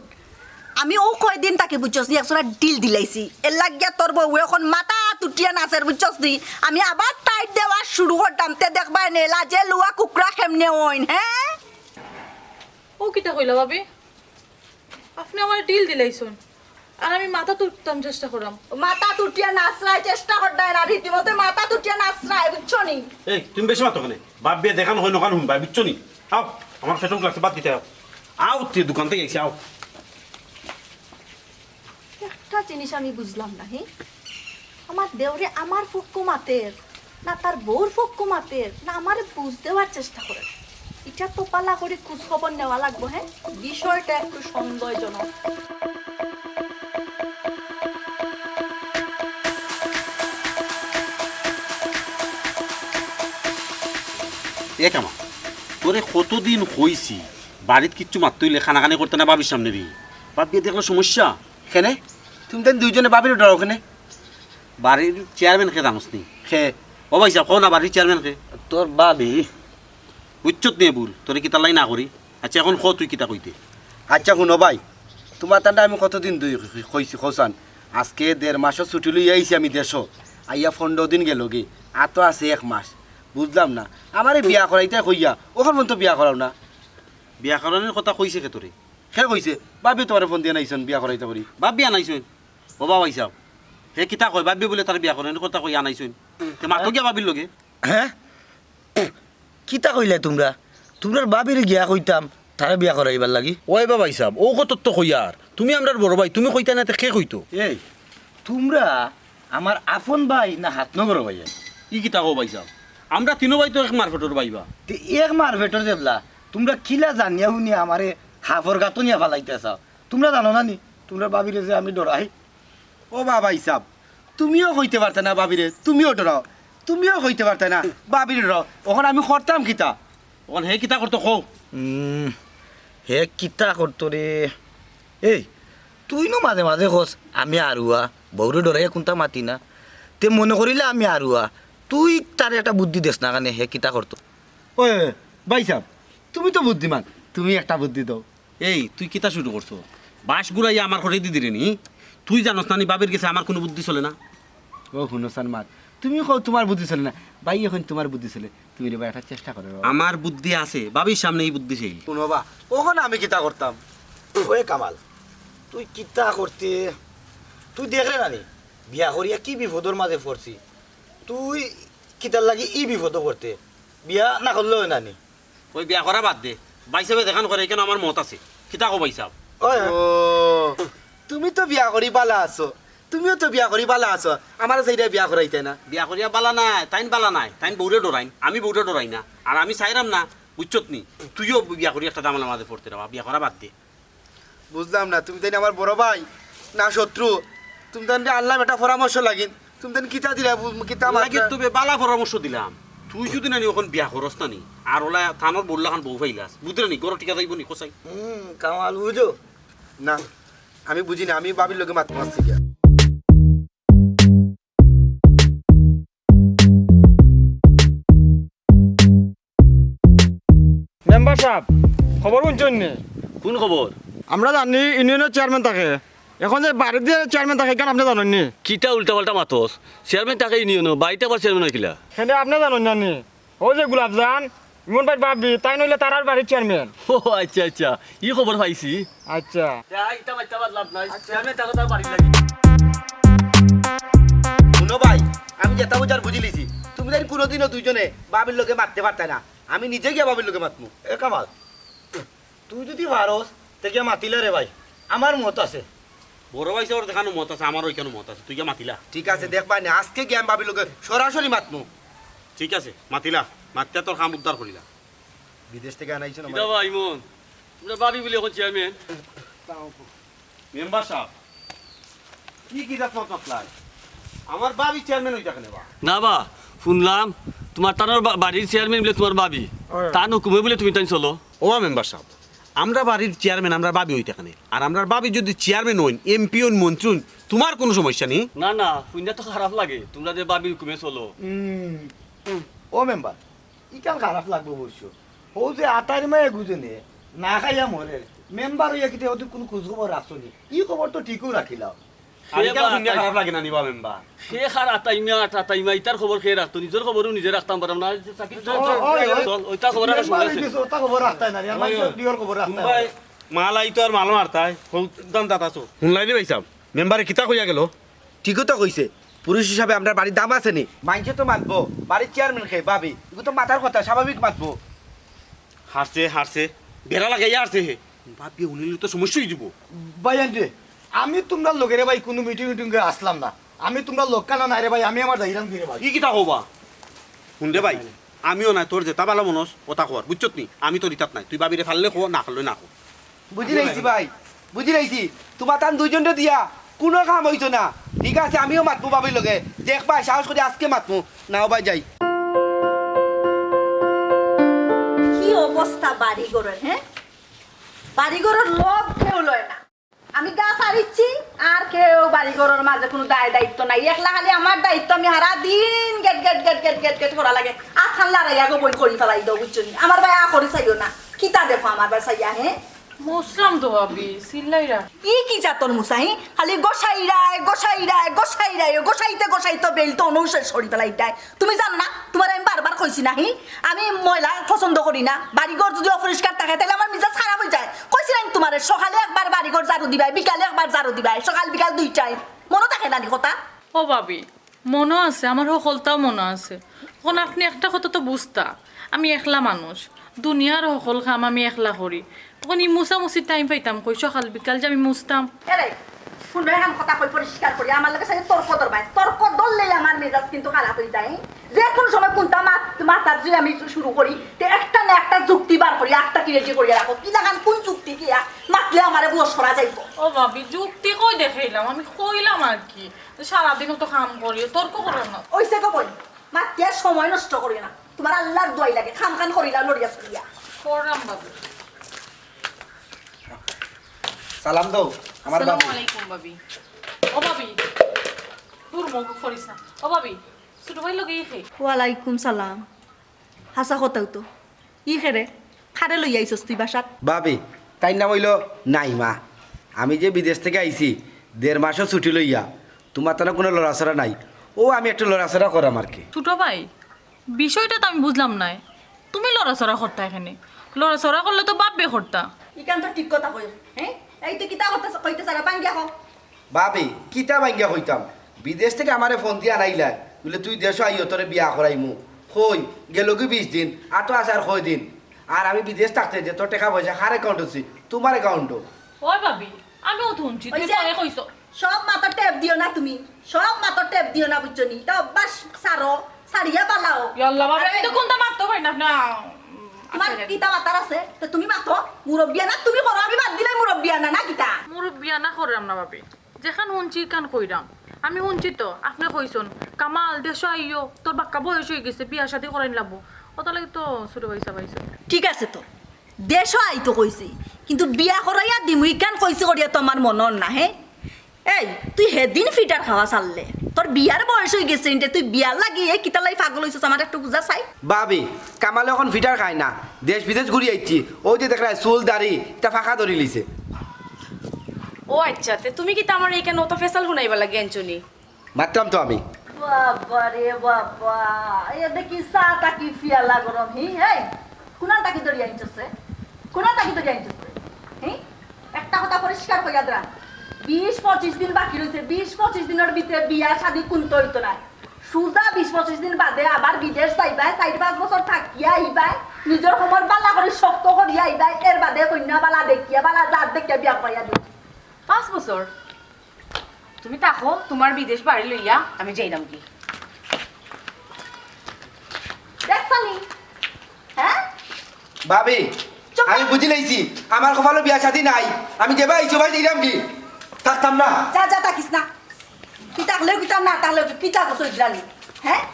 আমি অউ কয়দিন থাকি, বুঝছস নি, একজোড়া ডিল দিলাইছি। এর লাগিয়া তোর বউয়ে অখন মাথা তুটিয়া নাচের, বুঝছস নি? আমি আবার টাইট দেওয়া শুরু করতাম, তে দেখবায় নে লাজে লুয়া কুকুরা কেমনে অইন, হ্যাঁ? ও কিতা কইলা ভাবি? আপনে আমারে ডিল দিলাইছইন, আর আমি মাথা তুলতাম চেষ্টা কররাম। মাথা তুটিয়া নাচরায় চেষ্টা করতায় না, রীতিমতো মাথা তুটিয়া নাচরায়, বুঝছো নি? এই, তুমি বেশি মাতো কেনে? ভাবিয়ে যেখান কইন ওখান হুনবায়, বুঝছো নি? আও, আমার পেটো লাগছে, ভাত খাইতায় আও। আও, তুই দোকান থাকি আইছি, আও। একটা জিনিস আমি বুঝলাম না, হে? আমার দেওরে আমার পক্ষ মাতের, না তার বউর পক্ষ মাতের, না আমারে বুঝ দেওয়ার চেষ্টা করের। ইটা তো ভালা করি খোঁজ খবর নেওয়া লাগবো, হ্যাঁ? বিষয়টা একটু সন্দেহজনক। এ কামা, তোরে কতদিন কইছি, বাড়িত কিচ্ছু মাততে অইলে কানাকানি করতে না ভাবির সামনে দি। ভাবিয়ে দেখলে সমস্যা। কেনে? তুমি তাইন দুইজনে ভাবিরে ডরাও কেনে? বাড়ির চেয়ারম্যান কে জানোস নি? কে? ও ভাইসাব, কও না বাড়ির চেয়ারম্যান কে? তোর ভাবি। বুঝছত নি ভুল, তোরে কিতার লাগি না করি। আচ্ছা, অখন ক তুই কিতা কইতে? আচ্ছা, হুনো ভাই, তুমার তানরে আমি কতদিন ধরি কইছি, কও চাইন, আজকে দেড় মাসর ছুটি লইয়া আইছি আমি দেশো, আইয়া পনরো দিন গেলোগি, আর তো আছে এক মাস, বুঝলাম না, আমারে বিয়া করাইতায় কইয়া, অখন পর্যন্ত বিয়া করাও না। বিয়া করানির কথা কইছে কে তোরে? কে কইছে? ভাবিয়ে তুমারে ফোন দিয়া আনাইছইন, বিয়া করাইতা করি। ভাবিয়ে আনাইছইন? ও বাবা হিসাব, হে কিতা কয়? ভাবিয়ে বুলে তার বিয়া করানির কথা কইয়া আনাইছইন, তে মাতো গিয়া ভাবির লগে। হ্যাঁ? কিতা কইলায় তুমরা? তুমরার ভাবিরে গিয়া কইতাম, তারে বিয়া করাইবার লাগি। ওই বাবা হিসাব, অউ কত তো কইয়ার। তুমি আমরার বড় ভাই, তুমি কইতায় না, তে কে কইতো? এই, তুমরা আমার আপন ভাই না হাত নগর ভাই? ই কিতা কও ভাইসাব? আমরা তিনো ভাই তো এক মার পেটর ভাই বা। তে এক মার পেটর যেবলা, তুমরা কিলা জানিয়া হুনিয়া আমারে হাফর গাতো নিয়া ফালাইতায় চাও? তুমরা জানো না নি, তুমরার ভাবিরে যে আমি ডরাই। ও বাবা হিসাব, তুমিও কইতে পারতায় না ভাবিরে, তুমিও ডরাও, তুমিও কইতে পারতায় না ভাবিরে ডরাও। অখন আমি করতাম কিতা? অখন হে কিতা করতো কও? উম, হে কিতা করতো রে? এই, তুই নু মাঝে মাঝে কস আমি আরুয়া, বউরে ডরাইয়া কুনতা মাতি না। তে মনে করিলে আমি আরুয়া, তুই তারে একটা বুদ্ধি দেস না কেনে, হে কিতা করতো? ওই, ওই, ভাইসাব, তুমি তো বুদ্ধিমান, তুমি একটা বুদ্ধি দেও। এই, তুই কিতা শুরু করছো? বাঁশ ঘুরাইয়া আমার ঘরে দি দিরে নি? তুই জানোস না নি, ভাবির গেছে আমার কুনু বুদ্ধি চলে না। ও হুনো সানমাত, তুমি কও তুমার বুদ্ধি চলে না, ভাই অখন তুমার বুদ্ধি চলে। তুমি রে ভাই একটা চেষ্টা করো। আমার বুদ্ধি আছে, ভাবির সামনে ই বুদ্ধি সেই। হুনো বা, অখন আমি কিতা করতাম? ওই কামাল, তুই কিতা করতে? তুই দেখরে না নি, বিয়া করিয়া কি বিপদর মাঝে পড়ছি। তুই কিতার লাগি ই বিপদো পড়তে? বিয়া না করলে অয় না নি? ওই বিয়া করা বাদ দে। ভাইসাবে যেখান করে, ইখানো আমার মত আছে। কিতা কও ভাইসাব? ওই, ওই। ও, তুমি তো বিয়া করি বালা আছো, তুমিও তো বিয়া করি বালা আছো, আমারে চাইরায় বিয়া করাইতায় না। বিয়া করিয়া বালা নায়, তাইন বালা নায়, তাইন বউরে ডরাইন, আমি বউরে ডরাই না। আর আমি চাইরাম না, বুঝছত নি? তুইও বিয়া করি একটা ঝামেলার মাঝে পড়তে রে বা, বিয়া করা বাদ দে। বুঝলাম না, তুমি তাইন আমার বড় ভাই না শত্রু? তুমি তাইন আনলাম একটা পরামর্শ লাগিন, তুমি তাইন কিতা দিলা, বু-, কিতা মাতলা? লাগে তবে বালা পরামর্শ দিলাম। তুই যদি না নি অখন বিয়া করস না নি, আর অলা তানর বউর লাখান বউ পাইলাস, বুঝরে নি, ঘরো টিকা যাইবো নি, কছাই? হুম, কামাল বুঝো না, আমি বুঝি না, আমি ভাবির লগে মাত মারছি গিয়া। মেম্বার সাব, খবর হুনছইন নি? কুন খবর? আমরা জানি ইউনিয়নর চেয়ারম্যান থাকে, অখন যে বাড়িত যে চেয়ারম্যান থাকে, ইখান আপনে জানইন নি? কিতা উল্টাপাল্টা মাতস? চেয়ারম্যান থাকে ইউনিয়নো, বাড়িত আবার চেয়ারম্যান অয় কিলা? কেনে আপনে জানইন না নি? অউ যে গোলাপজান, ইমন ভাইর ভাবি, তাইন অইলা তারার বাড়ির চেয়ারম্যান। ও আচ্ছা আচ্ছা, ই খবর পাইছি। আচ্ছা। ইতা মাতিয়া বাদ লাভ নাই, চেয়ারম্যান থাকে তার বাড়ির লাগি। হুনো ভাই, আমি যেতা বুঝার বুঝিলিছি, তুমি তাইন কুনুদিনও দুইজনে ভাবির লগে মাততে পারতায় না, আমি নিজে গিয়া ভাবির লগে মাতমু। এ কামাল, তুই যদি পারস, তে গিয়া মাতিলা রে ভাই, আমার মত আছে। বড় ভাইসাবর যেখানো মত আছে, আমারও ইখানো মত আছে, তুই গিয়া মাতিলা। ঠিক আছে, দেখবায় নে, আজকে গিয়া আমি ভাবির লগে সরাসরি মাতমু। ঠিক আছে, মাতিলা, মাতিয়া তোর কাম উদ্ধার করিলা। বিদেশ থাকি আনাইছো না কিতা বা ইমন? তুমরা ভাবি বুলি অখন চেয়ারম্যান? মেম্বার সাব, ই কি জাত মাত মাতলায়? আমার ভাবি চেয়ারম্যান অইতা কেনে বা? না বা, হুনলাম তুমার তানর বা-, বাড়ির চেয়ারম্যান বুলে তুমার ভাবি। অয়। তান হুকুমে বুলে তুমি তাইন চলো। ও মেম্বার সাব, আমরার বাড়ির চেয়ারম্যান আমরার ভাবি অইতা কেনে? আর আমরার ভাবি যদি চেয়ারম্যান অইন, এমপি অইন, মন্ত্রী অইন, তুমার কুনু সমস্যা নি? না না, হুনিয়া তো খারাপ লাগে, তুমরা যে ভাবির হুকুমে চলো। উম, ও মেম্বার, ইখান খারাপ লাগবো অবশ্য। অউ যে আতাইর মায়ে গুজনে না খাইয়া মরের, মেম্বার অইয়া কিতা অতি কুনু খোঁজ খবর রাখছো নি? ই খবর তো ঠিকউ রাখিলাও। আর ইখান হুনিয়া খারাপ লাগে না নি বা মেম্বার? হে খার আতাইমা, আতাইমা, ইতার খবর কে রাখতো? নিজর খবরও নিজে রাখতাম পারলাম না। চল, চল, ওই, ওই। চল, ওইটা খবর রাখার সময় আছে। মেম্বার অইগেছে, ওটা খবর রাখতায় না রে, আর ওই, মানুষর ওই। বিয়ার খবর রাখতায়। মাল আইতো আর মাল মারতায়, হউদান দাঁত আছো। হুনলায় নি ভাইসাব, মেম্বারে কিতা কইয়া গেলো? ঠিকউ তো কইছে, পুরুষ হিসাবে আমরার বাড়ির দাম আছে নি? মাইনষে তো মাতবো, বাড়ির চেয়ারম্যান কে, ভাবি, ইগু তো মাতার কথা, স্বাভাবিক মাতবো। হারছে, হারছে, বেড়া লাগাইয়া হারছে হে। ভাবিয়ে হুনিলে তো সমস্যা অইযিবো। ভাইয়াইন রে, আমি তুমরার লগে রে ভাই কুনু মিটিং উটিং এ আছলাম না, আমি তুমরার লগখানো নায় রে ভাই, আমি আমার যাইরাম গি রে ভাই। ই কিতা কও বা? হুন রে ভাই, আমিও নায়, তোর যেতা ভালা মনো অয় অতা কর, বুঝছত নি? আমি তোর ইতাত নায়, তুই ভাবিরে পারলে ক, না পারলে না ক। বুঝিলাইছি ভাই, বুঝিলাইছি। তুমার তান দুইজনরে দিয়া কুনু কাম অইতো না। ঠিক আছে, আমিও মাতমু ভাবির লগে। দেখবায়, সাহস করি আজকে মাতমু। নাও ভাই, যাই। কি অবস্থা বাড়ি ঘরর, হে? বাড়ি ঘরর লগ কেউ লয় না। আমি গা ছাড়িছি, আর কেউ বাড়ি ঘরর মাঝে কুনু দায় দায়িত্ব নাই। একলা খালি আমার দায়িত্ব, আমি হারা দিন gate gate gate gate gate gate করা লাগে। আতখান লড়াইয়া গো বইন করি ফালাই দেও, বুঝছো নি? আমার বায় আ করি চাইও না। কিতা দেখো আমার বায় চাইয়া, হে? মুছলাম তো ভাবি, চিল্লাইরা। ই কি জাতর মুছা, হি? খালি গোসাইরায়, গোসাইরায়, গোসাইরায়, গোসাইতে গোসাইতে বেইল তো অনউ শেষ করি ফালাইরায়। তুমি জানো না? তুমারে আমি বারবার কইছি না, হি? আমি ময়লা পছন্দ করি না। বাড়ি ঘর যদি অপরিষ্কার থাকে, তাইলে আমার মিজাজ খারাপ অইযায়। কইছি না নি তুমারে, সকালে একবার বাড়ি ঘর ঝাড়ু দিবায়, বিকালে একবার ঝাড়ু দিবায়, সকাল বিকাল দুই টাইম। মনো থাকে না নি কথা? ও ভাবি, মনো আছে, আমার হকলতাও মনো আছে। অখন আপনে একটা কথা তো বুঝতা, আমি একলা মানুষ, দুনিয়ার হকল কাম আমি একলা করি। অখন ই মুছামুছির টাইম পাইতাম কই, সকাল বিকাল যে আমি মুছতাম? এরে, হুনো, এখান কথা কই পরিষ্কার করি, আমার লগে সাথে তর্ক ধরবায়, তর্ক ধরলেই আমার মেজাজ কিন্তু খারাপ অইযায়। যে কুনু সময় কুনতা মাত-, মাতার যদি আমি শুরু করি, তে একটা না একটা যুক্তি বার করি, আটটা কি রেডি করিয়া রাখো, কি লাগান, কুন যুক্তি দিয়া মাতলে আমারে বশ করা যাইবো? ও ভাবি, যুক্তি কই দেখাইলাম, আমি কইলাম আর কি। সারাদিন অত কাম করি, তর্ক করো না। অইছে গো বইন, মাতিয়া সময় নষ্ট করিও না। তুমার আল্লার দোয়াই লাগে, কাম কান করিলাও লড়িয়া চড়িয়া। করলাম ভাবি। সালাম দেও, আমার আসসালামু ভাবি। আলাইকুম ভাবি। ও ভাবি, দূর মুখ করিস না। ও ভাবি, ছোট ভাইর লগে ই কে? ওয়ালাইকুম সালাম। হাছা কথাউ তো। ই কে রে? কারে লইয়া আইছস তুই বাসাত? ভাবি, তাইর নাম অইলো নাইমা। আমি যে বিদেশ থাকি আইছি, দেড় মাসও ছুটি লইয়া, তুমার তানো কুনু লড়াচড়া নাই। অউ আমি একটু লড়াচড়া করাম আর কি। ছোট ভাই, বিষয়টা তো আমি বুঝলাম নায়। তুমি লড়াচড়া করতা কেনে? লড়াচড়া করলে তো বাপে করতা। ইখান তো ঠিক কথা কইর। হ্যাঁ, এই তুই কিতা করতে কইতে চাস? ভাঙ্গিয়া ক। ভাবি, কিতা ভাঙ্গিয়া কইতাম? বিদেশ থাকি আমারে ফোন দিয়া আনাইলা, বুলে, "তুই দেশো আইও, তোরে বিয়া করাইমু।" কই, গেলগি বিশ দিন, আতো আছার কয়দিন? আর আমি বিদেশ থাকতে যে তোর টেকা পয়সা কার অ্যাকাউন্টো আছে? তুমার অ্যাকাউন্টো। ওই ভাবি, আমিও তো হুনছি, তুমি অইছে। পরে কইছো। সব মাতো টেপ দিও না তুমি, সব মাতো টেপ দিও না, বুঝছো নি? ইতা অভ্যাস ছাড়ো, ছাড়িয়া বালাও। ইয়াল্লা ভাবি, আরে, আমি তো কুনতা মাততাম পারি না, না। তুমার কিতা মাতার আছে? তে তুমি মাতো, মুরব্বিয়ানা তুমি করো, আমি বাদ দিলাই মুরব্বিয়ানা, না কিতা? মুরব্বিয়ানা কররাম না ভাবি, যেখান হুনছি ইখান কইরাম। আমি হুনছি তো, আপনে কইছইন, "কামাল, দেশো আইও, তোর বাক্কা বয়স অইগেছে, বিয়া শাদি করাইন লাগবো।" অতার লাগি তো ছোট ভাইসাব আইছইন। ঠিক আছে তো, দেশো আইতো কইছি, কিন্তু বিয়া করাইয়া দিমু ইখান কইছি করিয়া তো আমার মনো অর না, হে? এই, তুই হেদিন ফিটার খাওয়া ছাড়লে, তোর বিয়ার বয়স অইগেছে, ইনতে তুই বিয়ার লাগি এই কিতার লাগি পাগল অইছস, আমারে একটু বুঝা চাই। ভাবি, কামালে অখন ফিটার খায় না, দেশ বিদেশ ঘুরি আইছি, অউ যে দেখরায় চুল দাড়ি, ইতা ফাঁকা ধরিলিছে। ও আইচ্ছা, তে তুমি কিতা আমারে ইখান অতা ফেসাল হুনাইবার লাগি আনছো নি? মাতরাম তো আমি। বাবা রে বাবা, এ দেখি চা থাকি পিয়ালা গরম, হি, এই, কুনান থাকি ধরি আনছস রে? কুনান থাকি ধরি আনছস রে? হি? একটা কথা পরিষ্কার কইয়া দিরাম, বিশ পঁচিশ দিন বাকি রইছে, বিশ পঁচিশ দিনর ভিতরে বিয়া শাদি কুনতা অইতো নায়। সুজা বিশ পঁচিশ দিন বাদে আবার বিদেশ যাইবায়, চাইর পাঁচ বছর থাকিয়া আইবায়, নিজর কমর বালা করি শক্ত করিয়া আইবায়, এর বাদে কইন্যা বালা দেখিয়া, বালা জাত দেখিয়া বিয়া করাইয়া দিও। পাঁচ বছর? তুমি থাকো, তুমার বিদেশ বাড়ি লইয়া আমি যাইরামগি। দেখছনি? হ্যাঁ? ভাবি, চুপ। আমি বুঝিলাইছি, আমার কপালো বিয়া শাদি নাই। আমি যেবায় আইছি অবায় যাইরামগি, থাকতাম না। যা, যা, থাকিস না। তুই থাকলেও কিতা, না থাকলেও কিতা, কিতা করছস জানি? হ্যাঁ?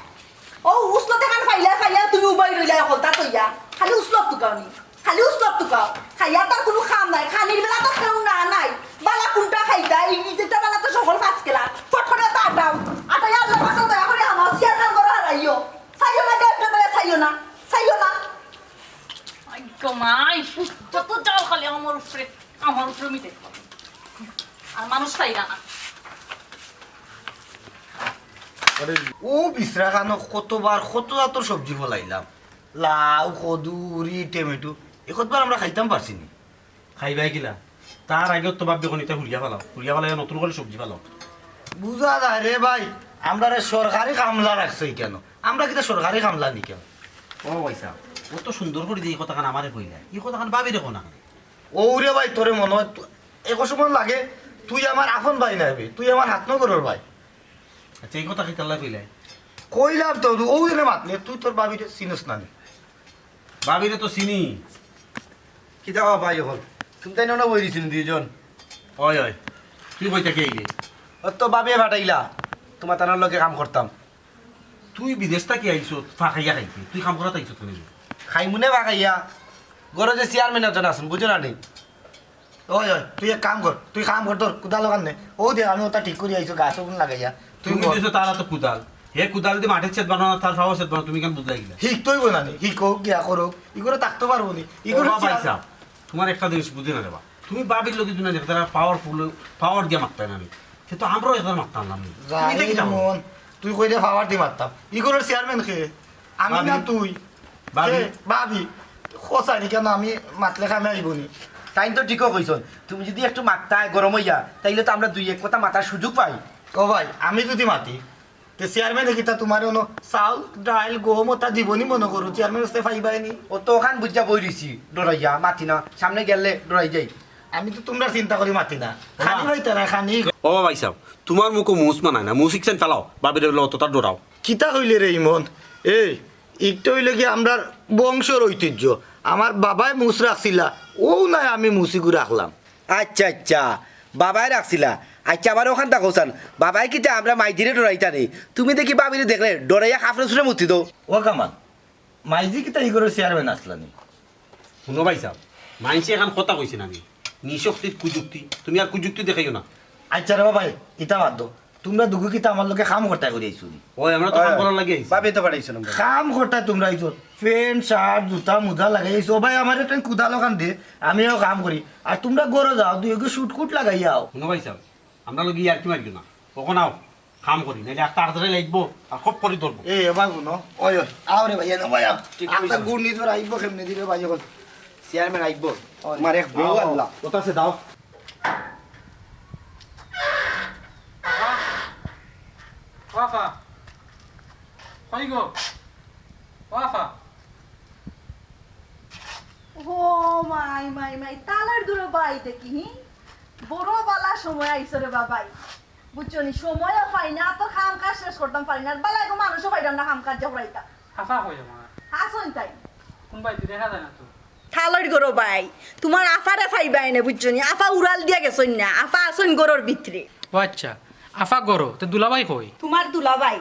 অউ উসলত এখান পাইলা, পাইয়া তুমি উবাই রইলা, হকলতা থইয়া। খালি উসলত তুকাও নি, খালি উসলত তুকাও। খাইয়া তার কুনু কাম নাই, খানির বেলা তো কেউ না নাই। বালা কুনটা খাইতা, এই যেটা বালা তো সকল পাঁচ কেলা। ফট করে তো আটাও। আটাইয়া আল্লাহ পাশে দয়া করি আমার চেয়ারম্যান ঘরো হারাইও। চাইও না, দেখতে দয়া চাইও না, চাইও না। আই গো মাই, যত যাও খালি আমার উপরে, আমার উপরে মিটে। আর মানুষ চাইরা না। আরে, অউ বিছরা খানো কতবার কত জাতর সবজি ফলাইলাম, লাউ, কদু, উরি, টমেটো, একবার আমরা খাইতাম পারছি নি। খাইবায় কিলা? তার আগে তো ভাববে কোন ইটা হুড়িয়া ফালাও, হুড়িয়া ফালাইয়া নতুন করি সবজি ফালাও। বুঝা যায় রে ভাই, আমরারে সরকারি কামলা রাখছো কেনে? আমরা কিতা সরকারি কামলা নি কেনে? ও ভাইসাব, অত সুন্দর করি যে ই কথাখান আমারে কইলা, ই কথাখান ভাবিরে কও না। ও রে ভাই, তোরে মনো অয় তু-, এক সময় লাগে তুই আমার আপন ভাই নায় বে, তুই আমার হাত নগরর ভাই। আচ্ছা, ই কথা কিতার লাগি কইলায়? কইলাম তো, অউ জনে মাতলে, তুই তোর ভাবিরে চিনস না নি? ভাবিরে তো চিনি। কিতা কও ভাই অখন? তুমি তাই না বই দিছিল দুইজন? অয়, অয়। তুই বই থাকি আইলে? অত ভাবিয়ে ফাটাইলা, তুমার তানর লগে কাম করতাম। তুই বিদেশ থাকি আইছত, ফাঁকাইয়া খাইতে। তুই কাম করাত আইছত কেনে? খাইমুনে ফাঁকাইয়া। ঘরো যে চেয়ারম্যান একজন আছইন, বুঝো না নি? ওই, ওই, তুই এক কাম কর, তুই কাম কর, তোর কুদাল অখান নে। অউ দে, আমি অটা ঠিক করি আইছো, গাছ অগুন লাগাইয়া। তুই তুমি কর। দিছো তার আতো কুদাল। হে কুদাল দি মাটির ছেদ বানাও, তার ফাওয়ার ছেদ বানাও, তুমি কেনে বুঝলাই গিলা? হিকতে অইবো না নি? হিকউক, গিয়া করউক। ইগুরে থাকতে পারবো নি? ও ইগুরে বাবা, চেয়ার- সাহেব, তুমার একটা জিনিস বুঝি না রে বা। তুমি ভাবির লগে দুনা দেখতে পাওয়ারফুল, পাওয়ার দিয়া মাততায় না নি। সে তো আমরাও একবার মাততাম না নি। তুমি দেখি জাহির মন, তুই কইরে পাওয়ার দি মাততাম। ইগুরে চেয়ারম্যান কে? আমি না ভাবি। তুই? ভাবি। কে? ভাবি। খোঁচাই নি কেনে? আমি মাতলে কামে আইবো নি? তাইন তো ঠিকউ কইছইন। তুমি যুদি একটু মাততায় গরম অইয়া, তাইলে তো আমরা দুই এক কথা মাতার সুযোগ পাই। ও ভাই, আমি যুদি মাতি, তে চেয়ারম্যানে কিতা তুমারে অনো চাউল, ডাইল, গম অতা দিবো নি মনো করো? চেয়ারম্যান অস্তে পাইবায় নি? অউ তো অখান বুঝিয়া বই রইছি, ডরাইয়া মাতি না, সামনে গেলে ডরাই যাই। আমি তো তুমরার চিন্তা করি মাতি না। খানি বাবা। পাইতা না, খানি। ও ভাইসাব, তুমার মুখো মুছ মানায় না, মুছ ইকসান ফালাও, ভাবিরে অততা ডরাও। কিতা কইলে রে ইমন? এই, ইকটা অইলো গি আমরার বংশর ঐতিহ্য। আমার বাবায় মুছ রাখছিলা, অউ নায় আমি মুছ ইগু রাখলাম। আইচ্ছা, আইচ্ছা, বাবায় রাখছিলা। আইচ্ছা, আমারে অখান থাকো চান। বাবায় কিতা আমরার মাইজিরে ডরাইতা নি? তুমি দেখি ভাবিরে দেখলে ডরাইয়া কাফড়ে চুরে মুতি দেও। ও কামাল, মাইজি কিতা ইগুরে চেয়ারম্যান আছলা নি? হুনো ভাইসাব, মাইনষে এখান কথা কইছে না নি? নিশক্তির কুযুক্তি, তুমি আর কুযুক্তি দেখাইও না। আইচ্ছা রে বাবা, ইতা বাদ দেও। তুমরা দুগু কিতা আমার লগে কাম করতায় করি আইছো নি? ওই, আমরা তো কাম করার লাগি আইছি। ভাবি তো পাঠাইছো না। কাম করতায় তুমরা আইছো। প্যান্ট, শার্ট, জুতা, মুজা লাগাইছো। ও ভাই, আমারে একটা কুদাল অখান দে, আমিও কাম করি। আর তুমরা ঘরো যাও, দুইগু শুটকুট লাগাইয়া আও। হুনো ভাইসাব, আমরার লগে ইয়ার্কি মারিও না। অখন আও, কাম করি, নাইলে একটা তাড়াতাড়ি লাগবো, আর খুব করি ধরবো। এ, এবার হুনো, ওই, ওই, আও রে ভাই, এনো ভাই, আও। ঠিক কইছো। গুড় নিজর আইবো কেমনে দিবে ভাই, অখন চেয়ারম্যান আইবো। ওই। তোমার এক বউ আও, আও। আল্লাহ। কথা আছে, দাও। আফা, ও আফা, কই গো? ও আফা। ও মাই, মাই, মাই, তালার দুরো ভাই দেখি, হি? বড় বালা সময় আইছো রে বাবাই। বুঝছো নি, সময়ও পাই না, তো কাম কাজ শেষ করতাম পারি না। আর বালা এগো মানুষও পাইতাম না কাম কাজ জবরাইতা। আফা কই আমার? আসুন তাই। কোন ভাই তুই দেখা যায় না তো? তালার ঘরো ভাই, তোমার আফারে পাইবায় না, বুঝছো নি? আফা উড়াল দিয়া গেছইন না, আফা আছইন ঘরর ভিতরে। ও আচ্ছা, আফা ঘরো, তো দুলাভাই কই? তোমার দুলাভাই,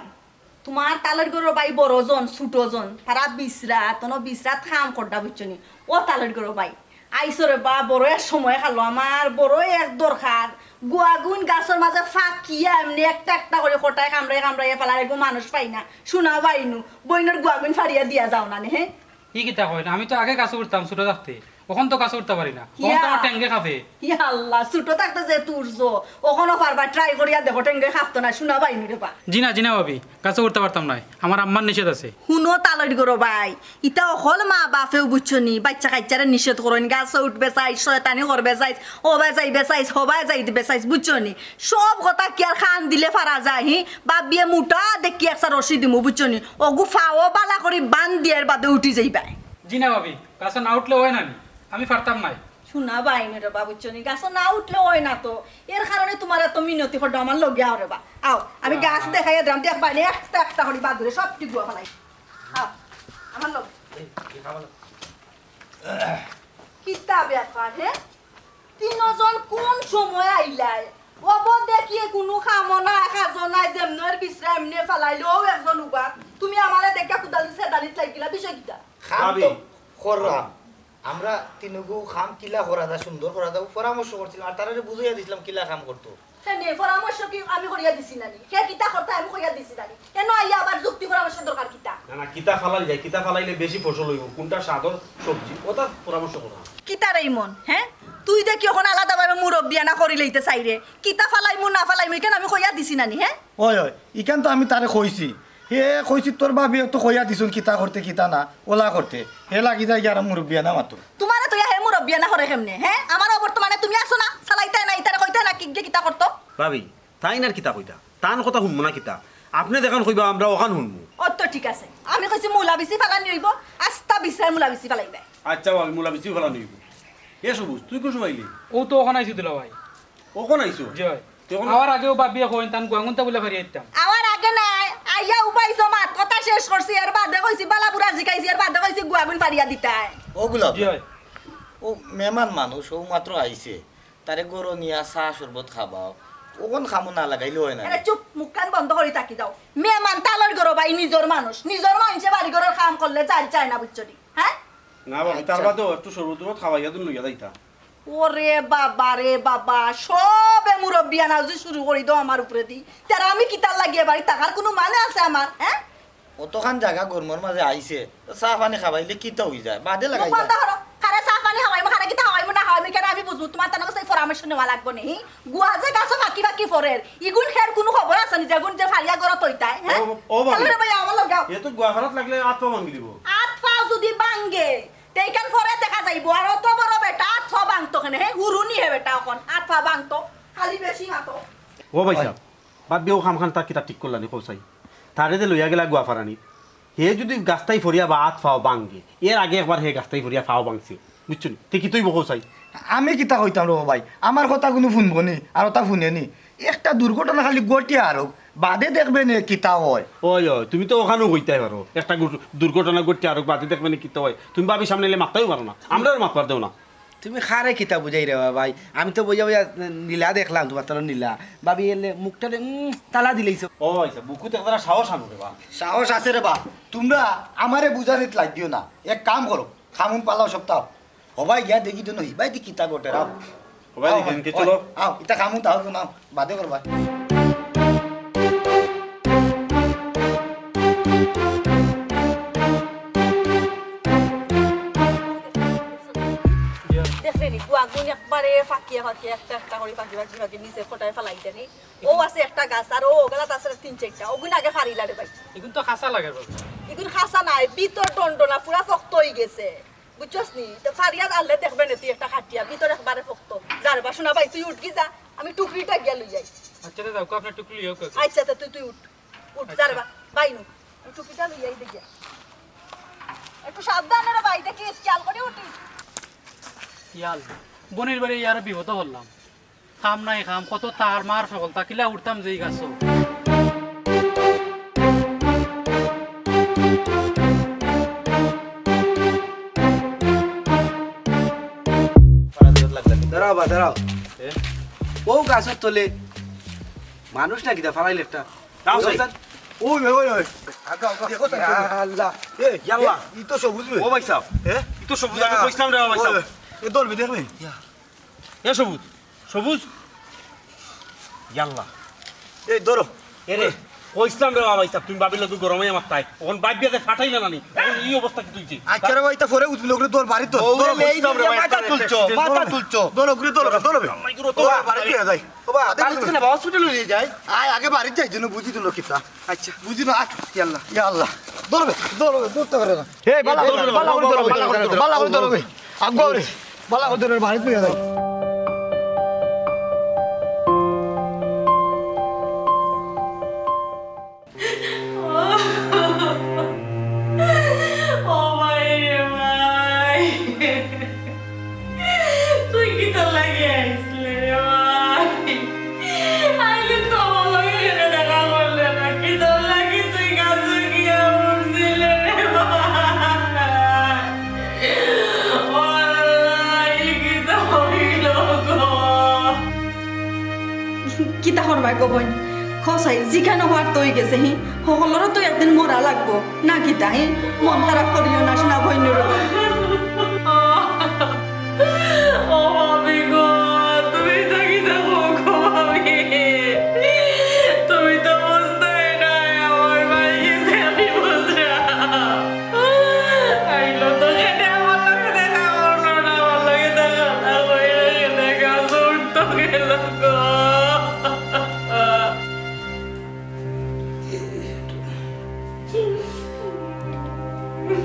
তোমার তালার ঘরো ভাই বড় জন, ছোট জন, তারা বিছরাত, তনো বিছরাত কাম করতা, বুঝছো নি? ও তালার ঘরো ভাই, আইছো রে বা, বড় এক সময় খালো আমার, বড় এক দরকার। গুয়াগুন গাছর মাঝে ফাঁকিয়া এমনি একটা একটা করি কটায় কামড়াই কামড়াই ফালার, এগু মানুষ পাই না। শোনা বাইনু, বইনর গুয়াগুন ফাড়িয়া দিয়া যাও না নে, হে? ই কিতা কয় না? আমি তো আগে গাছো উঠতাম ছোট থাকতে, অখন তো গাছো উঠতা পারি না, অখন তো আমার ঠেঙ্গে কাঁপে। ইয়া আল্লাহ, ছোট থাকতে যে তুরছো, অখনো পারবা, try করিয়া দেখো, ঠেঙ্গে কাঁপতো না, শোনা বাইনু রে বা। জি না, জি না ভাবি, গাছো উঠতা পারতাম নায়, আমার আম্মার নিষেধ আছে। হুনো তালইর গরো ভাই, ইতা অকল মা বাপেউ বুঝছো নি, বাইচ্চা কাইচ্চারে নিষেধ করইন, গাছো উঠবে চাইস, শয়তানি করবে চাইস, অবায় যাইবে চাইস, হবায় যাইবে চাইস, বুঝছো নি? সব কথা কি আর কান দিলে পারা যায়, হি? বাবিয়ে মুটা দেখি একটা রশি দিমু, বুঝছো নি? অগু ফাও বালা করি বান দিয়ার বাদে উঠি যাইবায়। জি না ভাবি, গাছো না উঠলে অয় না নি, আমি পারতাম নায়। শোনা বাইনু রে বা, বুঝছো নি? গাছো না উঠলে অয় না তো, এর কারণে তোমার এত মিনতি করো, আমার লগে আও রে বা, আও, আমি গাছ দেখাইয়া দিলাম, দেখবায় নে, একটা একটা করি বাদুরে সব টিগুয়া ফালাই। আও, আমার লগে। কিতা ব্যাপার, হে? তিনজন কোন সময় আইলায়? অবো দেখি কুনু কামো নাই, কাজো নাই, যেমনর বিছরা এমনে ফালাইলো, অউ একজন উবা। তুমি আমারে দেখিয়া কুদালি সেদালিত লাগিলা, বিষয় কিতা? কাম তো ভাবি। করলাম। আমরা তিনগু কাম কিলা করা যায়, সুন্দর করা যায়, পরামর্শ করছিলাম, আর তারারে বুঝাইয়া দিছিলাম কিলা কাম করতো। হে নে, পরামর্শ কি আমি করিয়া দিছি নানি? হে কিতা করতা আমি করিয়া দিছি নানি? এনো আইয়া আবার যুক্তি পরামর্শ দরকার কিতা? না, না, কিতা ফালাই যায়, কিতা ফালাইলে বেশি ফসল অইবো, কুনটা স্বাদর সবজি, অতা পরামর্শ করো। কিতা রে ইমন, হে? তুই দেখি অখন আলাদাভাবে মুরব্বিয়ানা করি লইতে চাইরে। কিতা ফালাইমু না ফালাইমু, ইখান আমি কইয়া দিছি নানি, হে? অয়, অয়, ইখান তো আমি তারে কইছি। হে কইছি তোর ভাবিয়ে তো কইয়া দিছইন কিতা করতে, কিতা না, অলা করতে। হে লাগি যায় গিয়া আর মুরব্বিয়ানা মাতো। তোমারে তো হে মুরব্বিয়ানা করে কেমনে, হে? আমারও বর্তমানে তুমি আছো না, চালাইতায় না, ইতারে কইতায় না, কিগে কিতা করতো? ভাবি, তাইন আর কিতা কইতা? তান কথা হুনমু না কিতা? আপনে যেখান কইবা আমরা অখান হুনমু। অত ঠিক আছে। আমি কইছি মূলা বিচি ফালানি অইবো, আস্তা বিছরায় মূলা বিচি ফালাইবায়। আচ্ছা ভাবি, মূলা বিচিউ ফালানি অইবো। এ সবুজ, তুই কুন সময় আইলি? অউ তো অখন আইছি দুলাভাই। অখন আইছো? জি অয়। তুই অখন আওয়ার আগেউ ভাবিয়ে কইন, তান গুয়াগুনতা বুলে ফাড়িয়া দিতাম। আওয়ার আগে নায়, আইয়া উবাইছো, মাত কথা শেষ করছি, এর বাদে কইছি, বালা বুরা জিকাইছি, এর বাদে কইছি গুয়াগুন ফাড়িয়া দিতায়। অগুলা জি অয়। অউ মেহমান মানুষ, অউ মাত্র আইছে। তারে ঘরো নিয়া চা শরবত খাবাও। অখন কামো না লাগাইলে অয় না। আরে চুপ, মুখখান বন্ধ করি থাকি যাও। মেহমান তালর ঘরো ভাই, নিজর মানুষ। নিজর মানষে বাড়ি ঘরর কাম করলে যাইত চায় না, বুঝছো নি? হে? না ভাবি, তার আচ্ছা। বাদেও একটু শরবত টরবত খাওয়াইয়া দিন লইয়া যাইতা। ওরে বাবা রে বাবা, সবে মুরব্বিয়ানা যদি শুরু করি দেও আমার উপরে দি, তারা আমি কিতার লাগিয়া বাড়ি থাকার কুনু মানে আছে আমার, হে? অতখান জাগা গরমর মাঝে আইছে, তো চা পানি খাবাইলে কিতা অইযায়? বাদে লাগাইবা। বন্ধ করো। কারে চা পানি খাওয়াইমু, কারে কিতা খাওয়াইমু না খাওয়াইমু, কেনে আমি বুঝমু? তোমার তান গেছে পরামর্শ নেওয়া লাগবো নি? গুয়া যে গাছো ফাঁকি ফাঁকি ফরের, ইগুন খের কুনু খবর আছে নি? যেগুন যে ফাড়িয়া ঘরো থইতায়, হে? ও, ও ভাবি। তাহলে রে ভাই, আমার লগে আও। এ তো গুয়া ফাড়াত লাগলে আত পা ভাঙ্গি দিবো। আত পা যদি ভাঙ্গে, তে ইখান পরে দেখা যাইবো। আর অত বড় বেটা আত পা ভাঙতো কেনে, হে? হুরুনি হে বেটা অখন, আত পা ভাঙতো, খালি বেশি মাতো। ও ভাইসাব, বাদ দেও, কামখান তার কিতা ঠিক করলানি কও চাই? তারে যে লইয়া গেলা গুয়া ফাড়ানিত, হে যদি গাছটাই ফড়িয়া বা আত পাও ভাঙ্গে, এর আগে একবার হে গাছটাই ফড়িয়া পাও ভাঙছে, বুঝছো নি? তে কিতা অইবো কও চাই? আমি কিতা কইতাম রে ভাই, আমার কথা কুনু হুনবো নি, আর অতা হুনে নি। একটা দুর্ঘটনা খালি ঘটিয়া আরউক, বাদে দেখবে নে কিতা অয়। অয়, অয়, তুমি তো অখানউ কইতায় পারো, একটা গুর-, দুর্ঘটনা ঘটিয়া আরউক, বাদে দেখবে নে কিতা অয়। তুমি ভাবির সামনে আইলে মাততাউ পারো না, আমরারে মাতবার দেও না। তুমি কারে কিতা বুঝাইরায় বা ভাই? আমি তো বইয়া বইয়া নীলা দেখলাম, তোমার তালর নীলা। ভাবি এলে মুখটারে, উম, তালা দিলাইছো। ও আচ্ছা, বুকুত একদারা সাহস আনো রে বা। সাহস আছে রে বা। তুমরা আমারে বুঝানিত লাগিও না। এক কাম করো, কামুন পালাও সপ্তাহ। হবায় গিয়া দেখি তো নহি, ভাই দি কিতা ঘটে রাও। হবায় আও, দেখি, আও, এনকে আও, চলো। আও, ইতা কামুন তাও তো নাও, বাদে করবা। বারে ফাকিয়া ফাকিয়া একটা একটা করি ফাকি ফাকি ফাকি নিচে কটায় ফালাই দেনি। ও আছে একটা গাছ, আর ও ওগুলাত আছে তিন চাইরটা, ওগুন আগে ফাড়িলা রে ভাই। ইগুন তো খাসা লাগে বাবা। ইগুন খাসা নায়, ভিতর টনটনা, পুরা শক্ত অই গেছে। বুঝছস নি? তো ফাড়িয়া আনলে দেখবে না তুই একটা খাটিয়া, ভিতর একবারে শক্ত। যা রে বা, শোনা ভাই, তুই উঠগি যা, আমি টুকরিটা গিয়া লই যাই। আচ্ছা, দাদা, ওকে আপনার টুকরি হোক। আচ্ছা, তো তুই, তুই উঠ। উঠ, যা রে বা, বাইনু। আমি টুপিটা লইয়াই দেখিয়া। একটু সাবধানে রে ভাই, দেখিস, খেয়াল করি উঠিস। ইয়াল, বনির বাড়ি ইয়ার বিপদ করলাম। কাম নাই কাম, কত তার মার সকল, তাকিলা উঠতাম যেই গাছ। দাঁড়াও বা, দাঁড়াও। এ? ও গাছর তলে মানুষ না কিতা ফালাইল একটা। রাও সাই। ওই, ওই, ওই, ওই। আগা, আগা। দেখো তো, ইয়া আল্লাহ। এ, ইয়াল্লা। এ, ই তো সবুজ বে। ও ভাই সাহেব। এ? ই তো সবুজ, আমি ইয়া। কইছিলাম রে, ভাই সাহেব। ওই, এ ধরবে, দেখবে? ইয়া। এ সবুজ, সবুজ। ইয়াল্লা। এই ধরো। এ রে, কইছিলাম রে, ভাই সাহেব, তুমি ভাবিলে তো গরমে আমার তাই। অখন ভাবিয়া যে ফাটাইলে না নি। অখন ই অবস্থা কিতা অইছে? আচ্ছা রে ভাই, তা পরে উঠবি, ওগুলো তোর বাড়িত তো। ও, ধরো, এই কইছিলাম রে, যে ভাই, মাথা একটা তুলছো, accident মাথা করো। তুলছো। ধরো, ওগুলো ধরো, ধরো। ও, বাড়িত নিয়ে যাই। ও, বাড়িত বাড়িত নিয়ে যাই। না, হসপিটালে নিয়ে যাই। আয়, আগে বাড়িত যাই, যেন বুঝি দিল কিতা। আচ্ছা। বুঝি না, আয়, ইয়া আল্লাহ, ইয়া আল্লাহ। ধরবে, ধরবে, ধরতে পারে না। এই, বালা করে ধরো, বালা করে ধরো, বালা করে ধরো, বালা করে ধরো। আগুয়া রে, বালা করে ধরো, বাড়িত নিয়ে যাই। ও ভাই রে ভাই, তুই কিতার লাগি আইছলে রে ভাই? আইলে তো আমার লগে কেনে দেখা করলে না? কিতার লাগি তুই গাছে গিয়া উঠছিলে রে ভাই? ও আল্লাহ, ই কিতা অইলো গো? কিতা করবায় গো বইন? কও চাই, যেখান অওয়ার তো অই গেছে, হি? হকলরও তো একদিন মরা লাগবো, না কিতা, হি? মন খারাপ করিও না, শোনা বইন রে। ও ভাবি গো, তুমি ইতা কিতা কও গো ভাবি? তুমি তো বুঝতায় নায়, আমার ভাই গেছে আমি বুঝরাম। আইলো তো কেনে আমার লগে দেখা করলো না, আমার লগে দেখা না কইরা কেনে গাছ উঠতো গেল গো।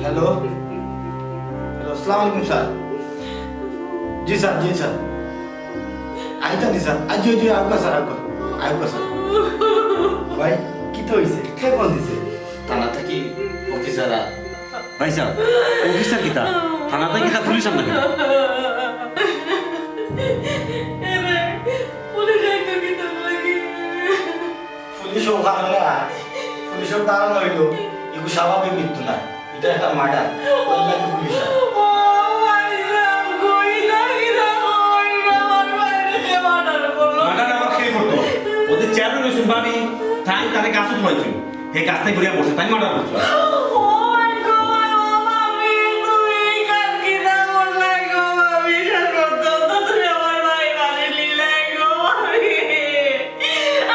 হ্যালো। হ্যালো, আসসালামু আলাইকুম স্যার। জি স্যার, জি স্যার। আইতা নি স্যার। আ, জি, জি, আউক্কা স্যার, আউক্কা। আউক্কা স্যার। ভাই, কিতা অইছে? কে ফোন দিছে? থানা থাকি অফিসার আর ভাই সাহেব, অফিসার কিতা? থানা থাকি কিতা পুলিশ আনলা কিতা? এরে, পুলিশ আইতো কিতার লাগি? পুলিশ অউ কারণে আয়, পুলিশর ধারণা অইলো, ইগু স্বাভাবিক মৃত্যু নায়, ইটা একটা মার্ডার, অউ লাগি পুলিশ আয়। ও ভাই সাহেব, কই না কিতা কই, আমার ভাইরে কে মার্ডার করলো? মার্ডার আবার কে করতো? অউ যে চেয়ারম্যান অইছইন ভাবি, তাইন তারে গাছো তুলাইছইন। হে গাছ থাকি পড়িয়া মরছে, তাইন মার্ডার করছো। ও মাই গড, ও ভাবি, তুমি ই কাম কিতা করলায় গো ভাবি? শেষ পর্যন্ত তুমি আমার ভাইরে মারি নিলায় গো ভাবি।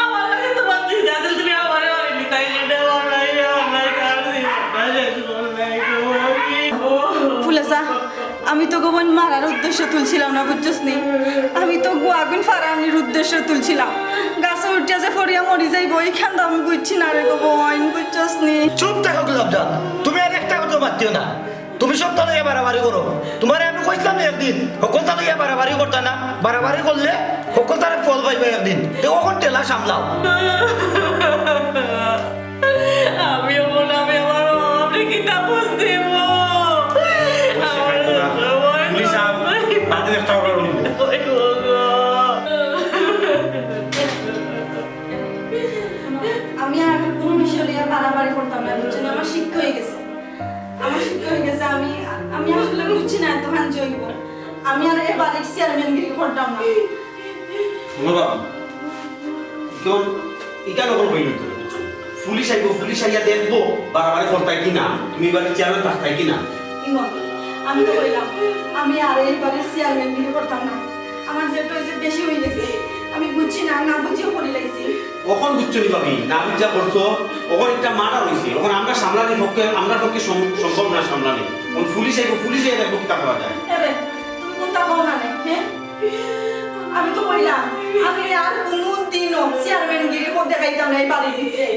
আমার লগে তুমার কি জাতিল, তুমি আমারে মারি নিতায়, ইটা আমার ভাই, আমার ভাই, আমার জীবনটা শেষ করলায় গো ভাবি। ফুলেছা, আমি তো গো বইন মারার উদ্দেশ্য তুলছিলাম না, বুঝছস নি? আমি তো গু আগুন ফারানির উদ্দেশ্য তুলছিলাম। গাছে উঠিয়া যে ফড়িয়া মরি যাইবো, ইখান তো আমি বুঝছি না রে গো বইন, বুঝছস নি? চুপ থাকো গোলাপজান, তুমি আর একটা কথা মাতিও না। তুমি সবতা লইয়া বাড়াবাড়ি করো। তুমারে আমি কইছিলাম না একদিন, হকলতা লইয়া বাড়াবাড়ি করতা না, বাড়াবাড়ি করলে হকলতার ফল পাইবা একদিন। তে অখন ঠেলা সামলাও। আমি অখন আমি আমার মা বাপরে কিতা বুঝ দিমু? ওই শিকায়ত না। পুলিশ আও, বাদে একটা অর্ডার অইবো। আমি আর কুনু বিষয় লইয়া বাড়াবাড়ি করতাম না, বুঝছো নি? আমার শিক্ষা অই গেছে, আমার শিক্ষা অই গেছে। আমি, আমি আসলে বুঝছি না এতখান যে অইবো। আমি আর এ বাড়ির চেয়ারম্যানগিরি করতাম না। হুনো বাবা, ইখান, ইখান অখন অইলো তো। পুলিশ আইবো, পুলিশ আইয়া দেখবো, বাড়াবাড়ি করতায় কি না, তুমি এ বাড়ির চেয়ারম্যান থাকতায় কি না। ইমন, আমি তো কইলাম, আমি আর এ বাড়ির চেয়ারম্যানগিরি করতাম না। আমার যেটা অইছে বেশি অই গেছে, আমি বুঝছি না, না বুঝিয়া করিলাইছি। অখন বুঝছো নি ভাবি, না বুঝিয়া করছো, অখন একটা মার্ডার অইছে, অখন আমরা সামলানির পক্ষে, আমরার পক্ষে সম-, সম্ভব না সামলানি। অখন পুলিশ আইবো, পুলিশ আইয়া দেখবো কিতা করা যায়। এরে, তুমি কুনতা কও না রে, হে? আমি তো কইলাম, আমি আর কুনু দিনও চেয়ারম্যানগিরি করতে দেখাইতাম না এই বাড়ির ভিতরে।